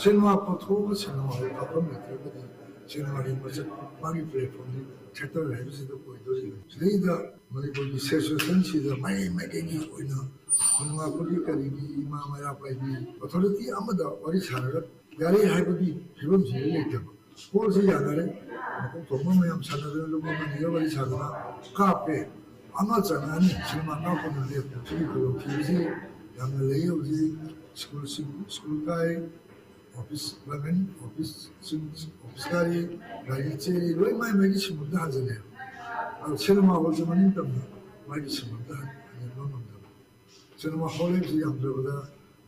ꯁꯤꯅꯦꯃꯥ ꯄꯨꯊꯣꯛꯑꯒ ꯁꯤꯅꯦꯃꯥ ꯍꯣꯜ ꯀꯥꯞꯐꯝ ꯂꯩꯇ꯭ꯔꯒꯗꯤ ꯁꯤꯅꯦꯃꯥꯒꯤ ꯃꯁꯛ, ꯃꯥꯒꯤ platformꯗꯤ theatre ꯍꯥꯏꯕꯁꯤꯗ ꯑꯣꯏꯗꯣꯔꯤꯕꯅꯤ꯫ ꯁꯤꯗꯩꯗ ꯃꯅꯤꯄꯨꯔꯒꯤ situation ꯁꯤꯗ ꯃꯥꯏ ꯃꯥꯏꯀꯩꯒꯤ ꯑꯣꯏꯅ ꯈꯨꯟꯅꯥꯏꯒꯤ ꯀꯔꯤꯒꯤ ꯏꯃꯥ ꯃꯩꯔꯥ ꯄꯥꯏꯕꯤ authority ꯑꯃꯗ ꯋꯥꯔꯤ ꯁꯥꯔꯒ ꯌꯥꯔꯦ ꯍꯥꯏꯕꯒꯤ ꯐꯤꯕꯝꯁꯤꯗ ꯂꯩꯇꯕ꯫ ꯍꯣꯜꯁꯤ ꯌꯥꯅꯔꯦ, ꯃꯀꯣꯛ ꯊꯣꯡꯕ ꯃꯌꯥꯝ ꯁꯥꯟꯅꯗꯅ ꯂꯨꯝꯕ ꯃꯅꯤꯒ ꯋꯥꯔꯤ ꯁꯥꯗꯅ ꯀꯥꯞꯄꯦ꯫ ꯑꯃ ꯆꯪꯉꯛꯑꯅꯤ, ꯁꯤꯅꯦꯃꯥ ꯀꯥꯞꯄꯗ ꯂꯦꯞꯄ꯫ ꯁꯤꯒꯤ ꯈꯨꯗꯣꯡꯊꯤꯕꯁꯤ ꯌꯥꯝꯅ ꯂꯩ꯫ ꯍꯧꯖꯤꯛ ꯁ꯭ꯀꯨꯜꯁꯤꯡ, ꯁ꯭ꯀꯨꯜ ꯀꯥꯏ, ꯑꯣꯐꯤꯁ, ꯒꯚꯔꯟꯃꯦꯟ ꯑꯣꯐꯤꯁꯁꯤꯡ, ꯑꯣꯐꯤꯁ ꯀꯥꯔꯤ, ꯒꯥꯔꯤ ꯆꯦꯜꯂꯤ, ꯂꯣꯏ ꯃꯥꯏ ꯃꯥꯏꯒꯤ ꯁꯤꯟꯐꯝꯗ ꯍꯟꯖꯤꯜꯂꯦ꯫ ꯑꯗꯣ ꯁꯤꯅꯦꯃꯥ ꯍꯣꯜꯁꯦ ꯃꯅꯤꯡ ꯇꯝꯅ ꯃꯥꯒꯤ ꯁꯤꯟꯐꯝꯗ ꯍꯟꯖꯤꯟꯕ ꯉꯝꯗꯕ꯫ ꯁꯤꯅꯦꯃꯥ ꯍꯣꯜ ꯍꯥꯏꯕꯁꯤ ꯌꯥꯝꯗ꯭ꯔꯕꯗ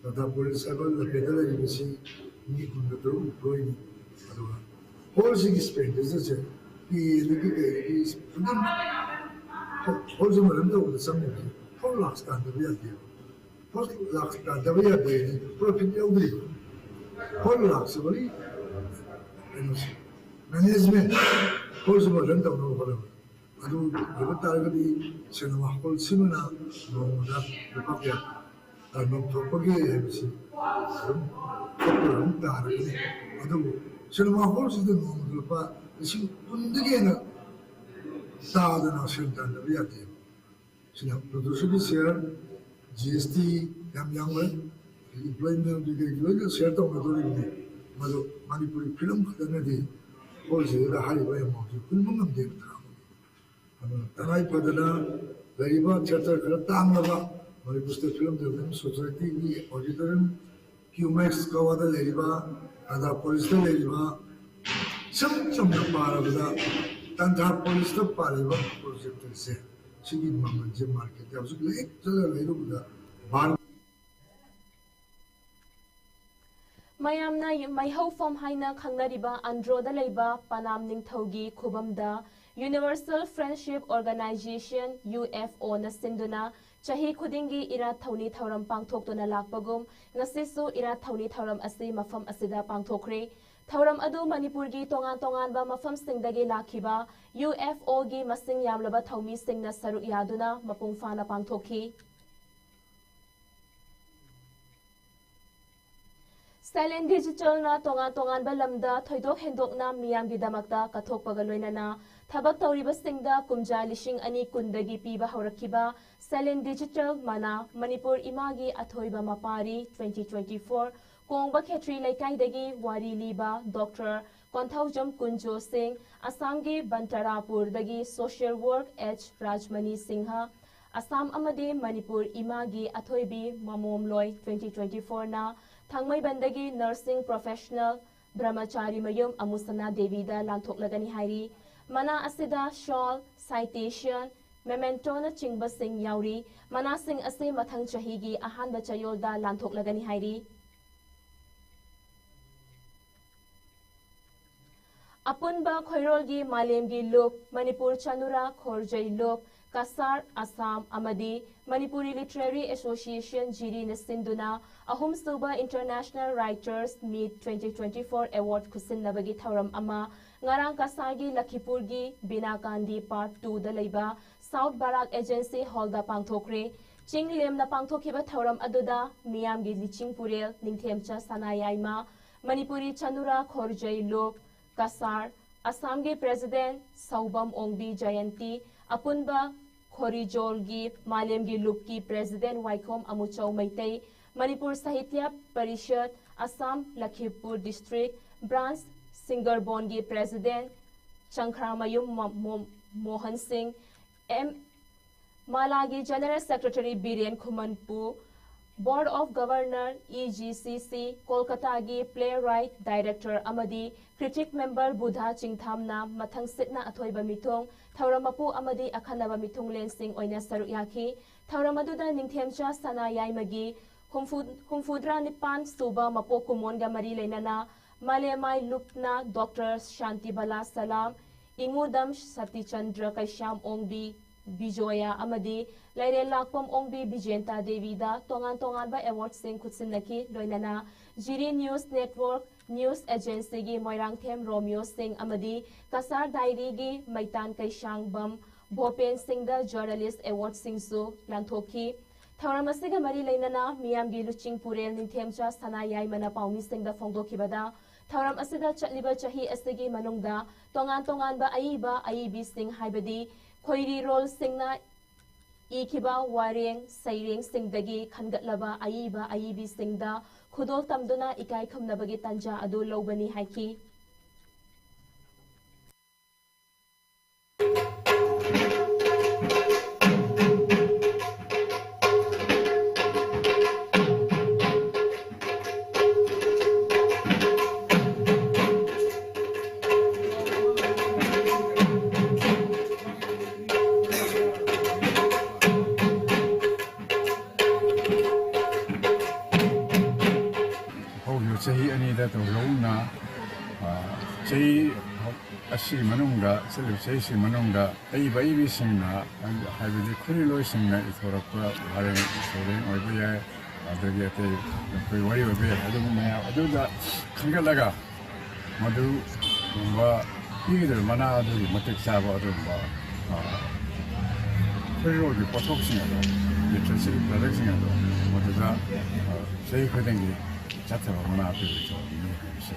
ꯇꯥꯇꯥ ꯄꯣꯂꯤꯁ ꯍꯥꯏꯕ ꯂꯝꯐꯦꯜꯗ ꯂꯩꯔꯤꯕꯁꯤ ꯃꯤ ꯀꯨꯟꯒ ꯇꯔꯨꯛ employee ꯅꯤ꯫ ꯑꯗꯨꯒ ꯍꯣꯜꯁꯤꯒꯤ expenditureꯁꯦ, ꯄꯦꯗꯒꯤ ꯀꯩꯗꯒꯤ ꯄꯨꯝꯅꯃꯛ ꯍꯣꯜꯁꯤꯃ run ꯇꯧꯕꯗ ꯆꯪꯉꯤꯕꯁꯤ four lakhs ꯇꯥꯟꯗꯕ ꯌꯥꯗꯦꯕ꯫ Four lakhs ꯇꯥꯟꯗꯕ ꯌꯥꯗꯦ ꯍꯥꯏꯗꯤ profit ꯌꯥꯎꯗ꯭ꯔꯤꯕ꯫ Four lakhꯁꯤ only ꯀꯩꯅꯣꯁꯤ, management, ꯍꯣꯜꯁꯤꯃ run ꯇꯧꯅꯕ ꯍꯣꯠꯅꯕꯗ꯫ ꯑꯗꯨ ꯑꯣꯏꯕ ꯇꯥꯔꯒꯗꯤ ꯁꯤꯅꯦꯃꯥ ꯍꯣꯜꯁꯤꯃꯅ ꯅꯣꯡꯃꯗ ꯂꯨꯄꯥ ꯀꯌꯥ ꯇꯥꯟꯐꯝ ꯊꯣꯛꯄꯒꯦ ꯍꯥꯏꯕꯁꯤ ꯑꯗꯨꯝ ꯊꯣꯛꯄ ꯑꯗꯨꯝ ꯇꯥꯔꯒꯅꯤ꯫ ꯑꯗꯨꯕꯨ ꯁꯤꯅꯦꯃꯥ ꯍꯣꯜꯁꯤꯗ ꯅꯣꯡꯃꯗ ꯂꯨꯄꯥ ꯂꯤꯁꯤꯡ ꯀꯨꯟꯗꯒꯤ ꯍꯦꯟꯅ ꯇꯥꯗꯅ ꯁꯦꯟ ꯇꯥꯟꯗꯕ ꯌꯥꯗꯦ꯫ ꯁꯤꯅ producerꯒꯤ share, G S T ꯌꯥꯝ ꯌꯥꯝꯃꯦ, employee ꯃꯌꯥꯝꯗꯨꯒꯤ ꯂꯣꯏꯅ share ꯇꯧꯅꯗꯣꯔꯤꯕꯅꯤ꯫ ꯃꯗꯨ ꯃꯅꯤꯄꯨꯔꯤ ꯐꯤꯂꯝ ꯈꯛꯇꯅꯗꯤ ꯍꯣꯜꯁꯤꯗ ꯍꯥꯏꯔꯤꯕ amountꯁꯤ ꯄꯨꯟꯕ ꯉꯝꯗꯦꯕ ꯊꯥ ꯑꯃꯒꯤ꯫ ꯑꯗꯨꯅ ꯇꯉꯥꯏ ꯐꯗꯅ ꯂꯩꯔꯤꯕ theatre ꯈꯔ ꯇꯥꯡꯂꯕ Manipur State Film Development Societyꯒꯤ auditorium, Qmax ꯀꯋꯥꯗ ꯂꯩꯔꯤꯕ, ꯇꯥꯟꯊꯥ ꯄꯣꯂꯤꯁꯇ ꯂꯩꯔꯤꯕ, ꯏꯆꯝ ꯆꯝꯅ ꯄꯥꯔꯕꯗ ꯇꯥꯟꯊꯥ ꯄꯣꯂꯤꯁꯇ ꯄꯥꯜꯂꯤꯕ projectorꯁꯦ, ꯁꯤꯒꯤ ꯃꯃꯜꯁꯦ marketꯇ ꯍꯧꯖꯤꯛ ꯂꯩ ꯆꯠꯂ ꯂꯩꯔꯨꯕꯗ ꯚꯥꯔꯠ ꯃꯌꯥꯝꯅ ꯃꯩꯍꯧꯐꯝ ꯍꯥꯏꯅ ꯈꯪꯅꯔꯤꯕ ꯑꯟꯗ꯭ꯔꯣꯗ ꯂꯩꯕ ꯄꯅꯥꯝ ꯅꯤꯡꯊꯧꯒꯤ ꯈꯨꯕꯝꯗ Universal Friendship Organization, U F O ꯅ ꯁꯤꯟꯗꯨꯅ ꯆꯍꯤ ꯈꯨꯗꯤꯡꯒꯤ ꯏꯔꯥꯠ ꯊꯧꯅꯤ ꯊꯧꯔꯝ ꯄꯥꯡꯊꯣꯛꯇꯨꯅ ꯂꯥꯛꯄꯒꯨꯝ, ꯉꯁꯤꯁꯨ ꯏꯔꯥꯠ ꯊꯧꯅꯤ ꯊꯧꯔꯝ ꯑꯁꯤ ꯃꯐꯝ ꯑꯁꯤꯗ ꯄꯥꯡꯊꯣꯛꯈ꯭ꯔꯦ꯫ ꯊꯧꯔꯝ ꯑꯗꯨ ꯃꯅꯤꯄꯨꯔꯒꯤ ꯇꯣꯉꯥꯟ ꯇꯣꯉꯥꯟꯕ ꯃꯐꯝꯁꯤꯡꯗꯒꯤ ꯂꯥꯛꯈꯤꯕ UFOꯒꯤ ꯃꯁꯤꯡ ꯌꯥꯝꯂꯕ ꯊꯧꯃꯤꯁꯤꯡꯅ ꯁꯔꯨꯛ ꯌꯥꯗꯨꯅ ꯃꯄꯨꯡ ꯐꯥꯅ ꯄꯥꯡꯊꯣꯛꯈꯤ꯫ ꯁꯥꯏꯂꯦꯟ ꯗꯤꯖꯤꯇꯦꯜꯅ ꯇꯣꯉꯥꯟ ꯇꯣꯉꯥꯟꯕ ꯂꯝꯗ ꯊꯣꯏꯗꯣꯛ ꯍꯦꯟꯗꯣꯛꯅ ꯃꯤꯌꯥꯝꯒꯤꯗꯃꯛꯇ ꯀꯠꯊꯣꯛꯄꯒ ꯂꯣꯏꯅꯅ ꯊꯕꯛ ꯇꯧꯔꯤꯕꯁꯤꯡꯗ ꯀꯨꯝꯖꯥ ꯂꯤꯁꯤꯡ ꯑꯅꯤ ꯀꯨꯟꯗꯒꯤ ꯄꯤꯕ ꯍꯧꯔꯛꯈꯤꯕ ꯁꯥꯏꯂꯦꯟ ꯗꯤꯖꯤꯇꯦꯜ ꯃꯅꯥ ꯃꯅꯤꯄꯨꯔ ꯏꯃꯥꯒꯤ ꯑꯊꯣꯏꯕ ꯃꯄꯥꯔꯤ twenty twenty-four ꯀꯣꯡꯕ ꯈꯦꯇ꯭ꯔꯤ ꯂꯩꯀꯥꯏꯗꯒꯤ ꯋꯥꯔꯤ ꯂꯤꯕ ꯗꯣꯛꯇꯔ ꯀꯣꯟꯊꯧꯖꯝ ꯀꯨꯟꯖꯣ ꯁꯤꯡ, ꯑꯁꯥꯝꯒꯤ ꯕꯟꯇꯔꯥꯄꯨꯔꯗꯒꯤ social work H Rajmani Singh, Assam ꯑꯃꯗꯤ ꯃꯅꯤꯄꯨꯔ ꯏꯃꯥꯒꯤ ꯑꯊꯣꯏꯕꯤ ꯃꯃꯣꯝꯂꯣꯏ twenty twenty-fourꯅ ꯊꯥꯡꯃꯩꯕꯟꯗꯒꯤ nursing professional ꯕ꯭ꯔꯍꯃꯆꯥꯔꯤ ꯃꯌꯨꯝ ꯑꯃꯨꯁꯅꯥ ꯗꯦꯕꯤꯗ ꯂꯥꯟꯊꯣꯛꯂꯒꯅꯤ ꯍꯥꯏꯔꯤ꯫ ꯃꯅꯥ ꯑꯁꯤꯗ shawl, citation, mementoꯅꯆꯤꯡꯕꯁꯤꯡ ꯌꯥꯎꯔꯤ꯫ ꯃꯅꯥꯁꯤꯡ ꯑꯁꯤ ꯃꯊꯪ ꯆꯍꯤꯒꯤ ꯑꯍꯥꯟꯕ ꯆꯌꯣꯜꯗ ꯂꯥꯟꯊꯣꯛꯂꯒꯅꯤ ꯍꯥꯏꯔꯤ꯫ ꯑꯄꯨꯟꯕ ꯈꯣꯏꯔꯣꯜꯒꯤ ꯃꯥꯂꯦꯝꯒꯤ ꯂꯨꯞ, ꯃꯅꯤꯄꯨꯔ ꯆꯅꯨꯔꯥ ꯈꯣꯔꯖꯩ ꯂꯨꯞ, ꯀꯁꯥꯔ ꯑꯁꯥꯝ ꯑꯃꯗꯤ ꯃꯅꯤꯄꯨꯔꯤ ꯂꯤꯇꯔꯦꯔꯤ ꯑꯦꯁꯣꯁꯤꯌꯦꯁꯟ ꯖꯤꯔꯤꯅ ꯁꯤꯟꯗꯨꯅ ꯑꯍꯨꯝꯁꯨꯕ ꯏꯟꯇꯔꯅꯦꯁꯅꯦꯜ ꯔꯥꯏꯇꯔꯁ ꯃꯤꯠ twenty twenty-four ꯑꯦꯋꯥꯔꯗ ꯈꯨꯠꯁꯤꯟꯅꯕꯒꯤ ꯊꯧꯔꯝ ꯑꯃ ꯉꯔꯥꯡ ꯀꯁꯥꯔꯒꯤ ꯂꯈꯤꯄꯨꯔꯒꯤ ꯕꯤꯅꯥꯀꯥꯟꯗꯤ ꯄꯥꯔꯠ ꯇꯨꯗ ꯂꯩꯕ ꯁꯥꯎꯠ ꯕꯔꯥꯛ ꯑꯦꯖꯦꯟꯁꯤ ꯍꯣꯜꯗ ꯄꯥꯡꯊꯣꯛꯈ꯭ꯔꯦ꯫ ꯆꯤꯡ ꯂꯦꯝꯅ ꯄꯥꯡꯊꯣꯛꯈꯤꯕ ꯊꯧꯔꯝ ꯑꯗꯨꯗ ꯃꯤꯌꯥꯝꯒꯤ ꯂꯤꯆꯤꯡ ꯄꯨꯔꯦꯜ ꯅꯤꯡꯊꯦꯝꯆꯥ ꯁꯅꯥꯌꯥꯏꯃ, ꯃꯅꯤꯄꯨꯔꯤ ꯆꯅꯨꯔꯥ ꯈꯣꯔꯖꯩ ꯂꯨꯞ, ꯀꯁꯥꯔ, ꯑꯁꯥꯝꯒꯤ ꯄ꯭ꯔꯦꯁꯤꯗꯦꯟꯠ ꯁꯧꯕꯝ ꯑꯣꯡꯕꯤ ꯖꯌꯟꯇꯤ, ꯑꯄꯨꯟꯕ ꯈꯣꯔꯤꯖꯣꯜꯒꯤ ꯃꯥꯂꯦꯝꯒꯤ ꯂꯨꯞꯀꯤ president Waikhom Amuchou Meitei, Manipur Sahitya Parishad, Assam Lakhipur district branch ꯁꯤꯡꯒꯔꯕꯣꯟꯒꯤ ꯄ꯭ꯔꯦꯁꯤꯗꯦꯟꯠ ꯆꯪꯈ꯭ꯔꯥꯃꯌꯨꯝ ꯃ-, ꯃꯣ-, ꯃꯣꯍꯟ ꯁꯤꯡ, ꯑꯦꯝ, ꯃꯥꯂꯥꯒꯤ ꯖꯦꯅꯔꯦꯜ ꯁꯦꯀ꯭ꯔꯦꯇꯔꯤ ꯕꯤꯔꯦꯟ ꯈꯨꯃꯟꯄꯨ, Board of Governor, E G C C, ꯀꯣꯜꯀꯇꯥꯒꯤ playwright, director ꯑꯃꯗꯤ critic member ꯕꯨꯙꯥ ꯆꯤꯡꯊꯥꯝꯅ ꯃꯊꯪ ꯁꯤꯠꯅ ꯑꯊꯣꯏꯕ ꯃꯤꯊꯨꯡ, ꯊꯧꯔꯝ ꯃꯄꯨ ꯑꯃꯗꯤ ꯑꯈꯟꯅꯕ ꯃꯤꯊꯨꯡꯂꯦꯟꯁꯤꯡ ꯑꯣꯏꯅ ꯁꯔꯨꯛ ꯌꯥꯈꯤ꯫ ꯊꯧꯔꯝ ꯑꯗꯨꯗ ꯅꯤꯡꯊꯦꯝꯆꯥ ꯁꯅꯥꯌꯥꯏꯃꯒꯤ ꯍꯨꯝꯐꯨ, ꯍꯨꯝꯐꯨꯇꯔꯥ ꯅꯤꯄꯥꯟ ꯁꯨꯕ ꯃꯄꯣꯛ ꯀꯨꯝꯑꯣꯟꯒ ꯃꯔꯤ ꯂꯩꯅꯅ ꯃꯥꯂꯦꯃꯥꯏ ꯂꯨꯞꯅ ꯗꯣꯛꯇꯔ ꯁꯥꯟꯇꯤꯕꯂꯥ ꯁꯂꯥꯝ, ꯏꯉꯨꯗꯝ ꯁꯇꯤꯆꯟꯗ꯭ꯔ ꯀꯩꯁꯥꯝ ꯑꯣꯡꯕꯤ, ꯕꯤꯖꯣꯌꯥ ꯑꯃꯗꯤ ꯂꯩꯔꯦꯟ ꯂꯥꯛꯄꯝ ꯑꯣꯡꯕꯤ ꯕꯤꯖꯦꯟꯇꯥ ꯗꯦꯕꯤꯗ ꯇꯣꯉꯥꯟ ꯇꯣꯉꯥꯟꯕ ꯑꯦꯋꯥꯔꯗꯁꯤꯡ ꯈꯨꯠꯁꯤꯟꯅꯈꯤ꯫ ꯂꯣꯏꯅꯅ ꯖꯤꯔꯤ ꯅ꯭ꯌꯨꯁ ꯅꯦꯠꯋꯥꯔꯛ ꯅ꯭ꯌꯨꯁ ꯑꯦꯖꯦꯟꯁꯤꯒꯤ ꯃꯣꯏꯔꯥꯡꯊꯦꯝ ꯔꯣꯃꯤꯌꯣ ꯁꯤꯡ ꯑꯃꯗꯤ ꯀꯁꯥꯔ ꯗꯥꯏꯔꯤꯒꯤ ꯃꯩꯇꯥꯟ ꯀꯩꯁꯥꯡꯕꯝ ꯚꯣꯄꯦꯟ ꯁꯤꯡꯗ ꯖꯔꯅꯦꯂꯤꯁ ꯑꯦꯋꯥꯔꯗꯁꯤꯡꯁꯨ ꯂꯥꯟꯊꯣꯛꯈꯤ꯫ ꯊꯧꯔꯝ ꯑꯁꯤꯒ ꯃꯔꯤ ꯂꯩꯅꯅ ꯃꯤꯌꯥꯝꯒꯤ ꯂꯨꯆꯤꯡ ꯄꯨꯔꯦꯜ ꯅꯤꯡꯊꯦꯝꯆꯥ ꯁꯅꯥ ꯌꯥꯏꯃꯅ ꯄꯥꯎꯃꯤꯁꯤꯡꯗ ꯐꯣꯡꯗꯣꯛꯈꯤꯕꯗ, ꯊꯧꯔꯝ ꯑꯁꯤꯗ ꯆꯠꯂꯤꯕ ꯆꯍꯤ ꯑꯁꯤꯒꯤ ꯃꯅꯨꯡꯗ ꯇꯣꯉꯥꯟ ꯇꯣꯉꯥꯟꯕ ꯑꯏꯕ ꯑꯏꯕꯤꯁꯤꯡ, ꯍꯥꯏꯕꯗꯤ ꯈꯣꯏꯔꯤꯔꯣꯜꯁꯤꯡꯅ ꯏꯈꯤꯕ ꯋꯥꯔꯦꯡ ꯁꯩꯔꯦꯡꯁꯤꯡꯗꯒꯤ ꯈꯟꯒꯠꯂꯕ ꯑꯏꯕ ꯑꯏꯕꯤꯁꯤꯡꯗ ꯈꯨꯗꯣꯜ ꯇꯝꯗꯨꯅ ꯏꯀꯥꯏ ꯈꯨꯝꯅꯕꯒꯤ ꯇꯥꯟꯖꯥ ꯑꯗꯨ ꯂꯧꯕꯅꯤ ꯍꯥꯏꯈꯤ꯫ ꯍꯧꯈꯤꯕ ꯆꯍꯤ ꯑꯅꯤꯗ ꯇꯧꯔꯛꯎꯅ, ꯑ, ꯆꯍꯤ ꯑꯁꯤꯒꯤ ꯃꯅꯨꯡꯗ, ꯆꯠꯂꯤꯕ ꯆꯍꯤꯁꯤꯒꯤ ꯃꯅꯨꯡꯗ ꯑꯏꯕ ꯑꯏꯕꯤꯁꯤꯡꯅ, ꯍꯥꯏꯕꯗꯤ ꯈꯨꯔꯤꯂꯣꯏꯁꯤꯡꯅ ꯏꯊꯣꯔꯛꯄ ꯋꯥꯔꯦꯡ ꯁꯩꯔꯦꯡ ꯑꯣꯏꯕ ꯌꯥꯏ, ꯑꯗꯒꯤ ꯑꯇꯩ ꯑꯩꯈꯣꯏ ꯋꯥꯔꯤ ꯑꯣꯏꯕ ꯌꯥꯏ, ꯑꯗꯨꯒꯨꯝꯕ ꯃꯌꯥꯝ ꯑꯗꯨꯗ ꯈꯟꯒꯠꯂꯒ ꯃꯗꯨꯒꯨꯝꯕ ꯄꯤꯒꯗꯧꯔꯤꯕ ꯃꯅꯥ ꯑꯗꯨꯒꯤ ꯃꯇꯤꯛ ꯆꯥꯕ ꯑꯗꯨꯒꯨꯝꯕ, ꯑ, ꯈꯨꯔꯤꯂꯣꯏꯒꯤ ꯄꯣꯠꯊꯣꯛꯁꯤꯡ ꯑꯗꯣ, ꯂꯤꯇꯔꯦꯆꯔꯒꯤ ꯄ꯭ꯔꯗꯛꯁꯤꯡ ꯑꯗꯣ ꯃꯗꯨꯗ, ꯑ, ꯆꯍꯤ ꯈꯨꯗꯤꯡꯒꯤ ꯆꯠꯊꯕ ꯃꯅꯥ ꯄꯤꯕꯒꯤ ꯊꯧꯔꯝꯅꯤ ꯍꯥꯏꯕꯁꯤ꯫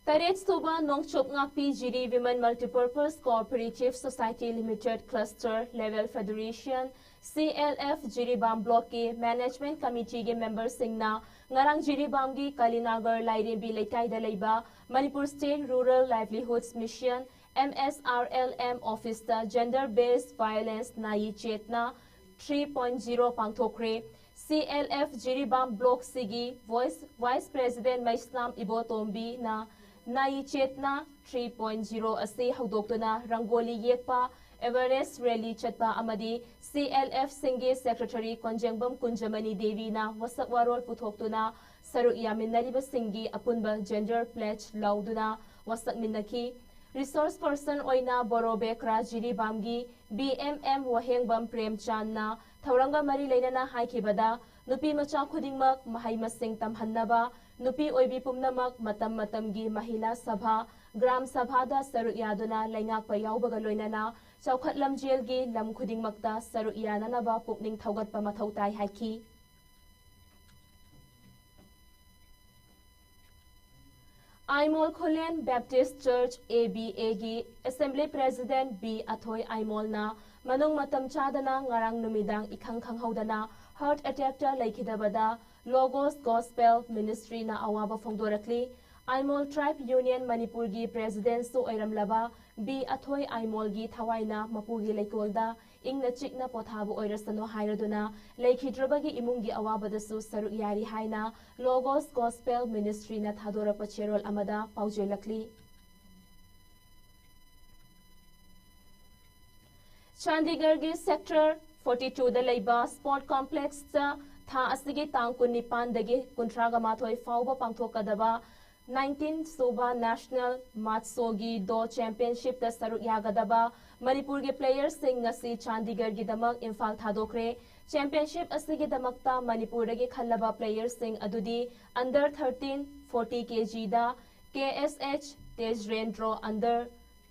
ꯇꯔꯦꯠ ꯁꯨꯕ ꯅꯣꯡꯆꯨꯞ ꯉꯥꯛꯄꯤ ꯖꯤꯔꯤ Women Multipurpose Cooperative Society Limited Cluster Level Federation, C L F, Jiribam ꯕ꯭ꯂꯣꯛꯀꯤ ꯃꯦꯅꯦꯖꯃꯦꯟꯠ ꯀꯃꯤꯇꯤꯒꯤ ꯃꯦꯝꯕꯔꯁꯤꯡꯅ ꯉꯔꯥꯡ ꯖꯤꯔꯤꯕꯥꯝꯒꯤ ꯀꯥꯂꯤꯅꯥꯒꯔ ꯂꯥꯏꯔꯦꯝꯕꯤ ꯂꯩꯀꯥꯏꯗ ꯂꯩꯕ ꯃꯅꯤꯄꯨꯔ ꯁ꯭ꯇꯦꯠ ꯔꯨꯔꯦꯜ ꯂꯥꯏꯚꯂꯤꯍꯨꯗꯁ mission, M S R L M, ꯑꯣꯐꯤꯁꯇ Gender Based Violence ꯅꯥꯌꯤ ꯆꯦꯠꯅ three point zero ꯄꯥꯡꯊꯣꯛꯈ꯭ꯔꯦ꯫ C L F ꯖꯤꯔꯤꯕꯥꯝ ꯕ꯭ꯂꯣꯛꯁꯤꯒꯤ ꯚꯣꯏꯁ, ꯚꯥꯏꯁ ꯄ꯭ꯔꯦꯁꯤꯗꯦꯟꯠ ꯃꯩꯁꯅꯥꯝ ꯏꯕꯣꯇꯣꯝꯕꯤꯅ ꯅꯥꯌꯤ ꯆꯦꯠꯅ three point zero ꯑꯁꯤ ꯍꯧꯗꯣꯛꯇꯨꯅ ꯔꯪꯒꯣꯂꯤ ꯌꯦꯛꯄ, ꯑꯦꯋꯦꯔꯅꯦꯁ ꯔꯦꯂꯤ ꯆꯠꯄ ꯑꯃꯗꯤ C L F ꯁꯤꯡꯒꯤ ꯁꯦꯀ꯭ꯔꯦꯇꯔꯤ ꯀꯣꯟꯖꯦꯡꯕꯝ ꯀꯨꯟꯖꯃꯅꯤ ꯗꯦꯕꯤꯅ ꯋꯥꯁꯛ ꯋꯥꯔꯣꯜ ꯄꯨꯊꯣꯛꯇꯨꯅ ꯁꯔꯨꯛ ꯌꯥꯃꯤꯟꯅꯔꯤꯕꯁꯤꯡꯒꯤ ꯑꯄꯨꯟꯕ gender pledge ꯂꯧꯗꯨꯅ ꯋꯥꯁꯛꯃꯤꯟꯅꯈꯤ꯫ Resource person ꯑꯣꯏꯅ ꯕꯣꯔꯣ ꯕꯦꯀ꯭ꯔꯥ ꯖꯤꯔꯤꯕꯥꯝꯒꯤ B M M ꯋꯥꯍꯦꯡꯕꯝ ꯄ꯭ꯔꯦꯝꯆꯥꯟꯅ ꯊꯧꯔꯝꯒ ꯃꯔꯤ ꯂꯩꯅꯅ ꯍꯥꯏꯈꯤꯕꯗ, ꯅꯨꯄꯤ ꯃꯆꯥ ꯈꯨꯗꯤꯡꯃꯛ ꯃꯍꯩ ꯃꯁꯤꯡ ꯇꯝꯍꯟꯅꯕ, ꯅꯨꯄꯤ ꯑꯣꯏꯕꯤ ꯄꯨꯝꯅꯃꯛ ꯃꯇꯝ ꯃꯇꯝꯒꯤ ꯃꯍꯤꯂꯥ ꯁꯚꯥ, ꯒ꯭ꯔꯥꯝ ꯁꯚꯥꯗ ꯁꯔꯨꯛ ꯌꯥꯗꯨꯅ ꯂꯩꯉꯥꯛꯄ ꯌꯥꯎꯕꯒ ꯂꯣꯏꯅꯅ ꯆꯥꯎꯈꯠ ꯂꯝꯖꯦꯜꯒꯤ ꯂꯝ ꯈꯨꯗꯤꯡꯃꯛꯇ ꯁꯔꯨꯛ ꯌꯥꯅꯅꯕ ꯄꯨꯛꯅꯤꯡ ꯊꯧꯒꯠꯄ ꯃꯊꯧ ꯇꯥꯏ ꯍꯥꯏꯈꯤ꯫ ꯑꯥꯏꯃꯣꯜ ꯈꯨꯂꯦꯟ Baptist Church, A B A ꯒꯤ Assembly President B ꯑꯊꯣꯏ ꯑꯥꯏꯃꯣꯜꯅ ꯃꯅꯨꯡ ꯃꯇꯝ ꯆꯥꯗꯅ ꯉꯔꯥꯡ ꯅꯨꯃꯤꯗꯥꯡ ꯏꯈꯪ ꯈꯪꯍꯧꯗꯅ heart attackꯇ ꯂꯩꯈꯤꯗꯕꯗ Logos Gospel Ministryꯅ ꯑꯋꯥꯕ ꯐꯣꯡꯗꯣꯔꯛꯂꯤ꯫ ꯑꯥꯏꯃꯣꯜ Tribe Union ꯃꯅꯤꯄꯨꯔꯒꯤ Presidentꯁꯨ ꯑꯣꯏꯔꯝꯂꯕ B ꯑꯊꯣꯏ ꯑꯥꯏꯃꯣꯜꯒꯤ ꯊꯋꯥꯏꯅ ꯃꯄꯨꯒꯤ ꯂꯩꯀꯣꯜꯗ ꯏꯪꯅ ꯆꯤꯛꯅ ꯄꯣꯊꯥꯕ ꯑꯣꯏꯔꯁꯅꯨ ꯍꯥꯏꯔꯗꯨꯅ ꯂꯩꯈꯤꯗ꯭ꯔꯕꯒꯤ ꯏꯃꯨꯡꯒꯤ ꯑꯋꯥꯕꯗꯁꯨ ꯁꯔꯨꯛ ꯌꯥꯔꯤ ꯍꯥꯏꯅ Logos Gospel Ministryꯅ ꯊꯥꯗꯣꯔꯛꯄ ꯆꯦꯔꯣꯜ ꯑꯃꯗ ꯄꯥꯎꯖꯦꯜꯂꯛꯂꯤ꯫ ꯆꯥꯟꯗꯤꯒꯔꯒꯤ Sector forty twoꯗ ꯂꯩꯕ Sport Complexꯇ ꯊꯥ ꯑꯁꯤꯒꯤ ꯇꯥꯡ ꯀꯨꯟꯅꯤꯄꯥꯟꯗꯒꯤ ꯀꯨꯟꯊ꯭ꯔꯥꯒ ꯃꯥꯊꯣꯏ ꯐꯥꯎꯕ ꯄꯥꯡꯊꯣꯛꯀꯗꯕ nineteen ꯁꯨꯕ National ꯃꯥꯠꯁꯣꯒꯤ ꯗꯣ Championshipꯇ ꯁꯔꯨꯛ ꯌꯥꯒꯗꯕ ꯃꯅꯤꯄꯨꯔꯒꯤ playerꯁꯤꯡ ꯉꯁꯤ ꯆꯥꯟꯗꯤꯒꯔꯒꯤꯗꯃꯛ ꯏꯝꯐꯥꯜ ꯊꯥꯗꯣꯛꯈ꯭ꯔꯦ꯫ Championship ꯑꯁꯤꯒꯤꯗꯃꯛꯇ ꯃꯅꯤꯄꯨꯔꯗꯒꯤ ꯈꯜꯂꯕ playerꯁꯤꯡ ꯑꯗꯨꯗꯤ under thirteen forty kgꯗ K S H ꯇꯦꯖꯔꯦꯟꯗ꯭ꯔꯣ, under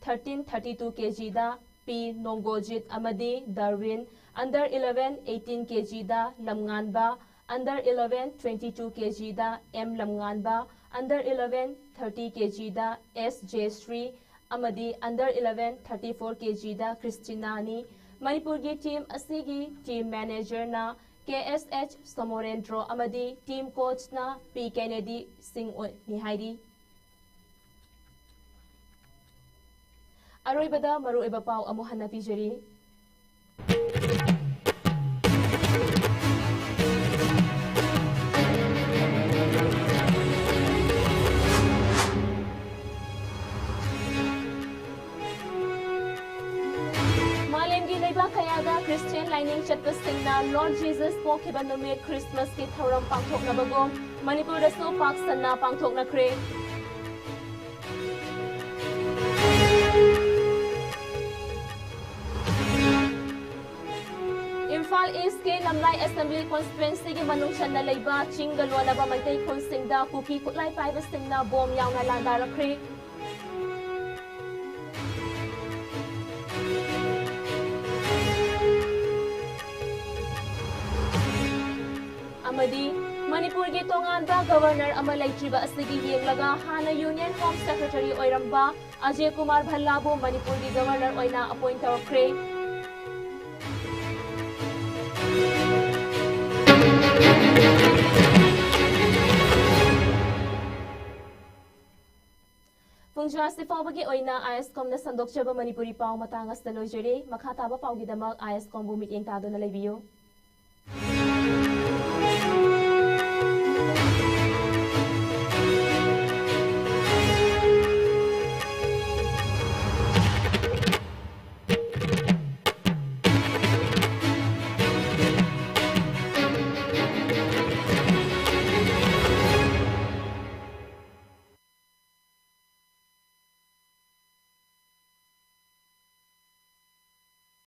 thirteen thirty two kgꯗ P ꯅꯣꯡꯒꯣꯖꯤꯠ ꯑꯃꯗꯤ Darwin, under eleven eighteen kgꯗ ꯂꯝꯉꯥꯟꯕ, under eleven twenty two kgꯗ M ꯂꯝꯉꯥꯟꯕ, under eleven thirty kgꯗ S ꯖꯦꯁ꯭ꯔꯤ ꯑꯃꯗꯤ under eleven thirty four kgꯗ ꯀ꯭ꯔꯤꯁꯇꯤꯅꯥꯅꯤ꯫ ꯃꯅꯤꯄꯨꯔꯒꯤ team ꯑꯁꯤꯒꯤ team managerꯅ K S H Somorendro ꯑꯃꯗꯤ team coachꯅ P ꯀꯦꯅꯦꯗꯤ ꯁꯤꯡ ꯑꯣꯏꯅꯤ ꯍꯥꯏꯔꯤ꯫ ꯑꯔꯣꯏꯕꯗ ꯃꯔꯨꯑꯣꯏꯕ ꯄꯥꯎ ꯑꯃꯨꯛ ꯍꯟꯅ ꯄꯤꯖꯔꯤ꯫ ꯃꯥꯂꯦꯝꯒꯤ ꯂꯩꯕꯥꯛ ꯀꯌꯥꯗ Christian ꯂꯥꯏꯅꯤꯡ ꯆꯠꯄꯁꯤꯡꯅ Lord Jesus ꯄꯣꯛꯈꯤꯕ ꯅꯨꯃꯤꯠ Christmasꯀꯤ ꯊꯧꯔꯝ ꯄꯥꯡꯊꯣꯛꯅꯕꯒꯨꯝ ꯃꯅꯤꯄꯨꯔꯗꯁꯨ ꯄꯥꯛ ꯁꯟꯅ ꯄꯥꯡꯊꯣꯛꯅꯈ꯭ꯔꯦ꯫ ꯏꯝꯐꯥꯜ ꯏꯁꯀꯤ ꯂꯝꯂꯥꯏ ꯑꯦꯁꯦꯝꯕ꯭ꯂꯤ ꯀꯣꯟꯁꯇꯤꯇ꯭ꯋꯦꯟꯁꯤꯒꯤ ꯃꯅꯨꯡ ꯆꯟꯅ ꯂꯩꯕ ꯆꯤꯡꯒ ꯂꯣꯟꯅꯕ ꯃꯩꯇꯩ ꯈꯨꯜꯁꯤꯡꯗ ꯀꯨꯀꯤ ꯈꯨꯠꯂꯥꯏ ꯄꯥꯏꯕꯁꯤꯡꯅ ꯕꯣꯝ ꯌꯥꯎꯅ ꯂꯥꯟꯗꯥꯔꯛꯈ꯭ꯔꯦ꯫ ꯑꯃꯗꯤ ꯃꯅꯤꯄꯨꯔꯒꯤ ꯇꯣꯉꯥꯟꯕ ꯒꯕꯔꯅꯔ ꯑꯃ ꯂꯩꯇ꯭ꯔꯤꯕ ꯑꯁꯤꯒꯤ ꯌꯦꯡꯂꯒ ꯍꯥꯟꯅ ꯌꯨꯅꯤꯌꯟ ꯍꯣꯝ ꯁꯦꯀ꯭ꯔꯦꯇꯔꯤ ꯑꯣꯏꯔꯝꯕ ꯑꯖꯦ ꯀꯨꯃꯥꯔ ꯚꯜꯂꯥꯕꯨ ꯃꯅꯤꯄꯨꯔꯒꯤ ꯒꯕꯔꯅꯔ ꯑꯣꯏꯅ ꯑꯦꯄꯣꯏꯟ ꯇꯧꯔꯛꯈ꯭ꯔꯦ꯫ ꯄꯨꯡꯖꯥꯁꯤ ꯐꯥꯎꯕꯒꯤ ꯑꯣꯏꯅ ꯑꯥꯏ ꯑꯦꯁ ꯀꯣꯝꯅ ꯁꯟꯗꯣꯛꯆꯕ ꯃꯅꯤꯄꯨꯔꯤ ꯄꯥꯎ ꯃꯇꯥꯡ ꯑꯁꯤꯗ ꯂꯣꯏꯖꯔꯦ꯫ ꯃꯈꯥ ꯇꯥꯕ ꯄꯥꯎꯒꯤꯗꯃꯛ ꯑꯥꯏ ꯑꯦꯁ ꯀꯣꯝꯕꯨ ꯃꯤꯠꯌꯦꯡ ꯇꯥꯗꯨꯅ ꯂꯩꯕꯤꯌꯨ꯫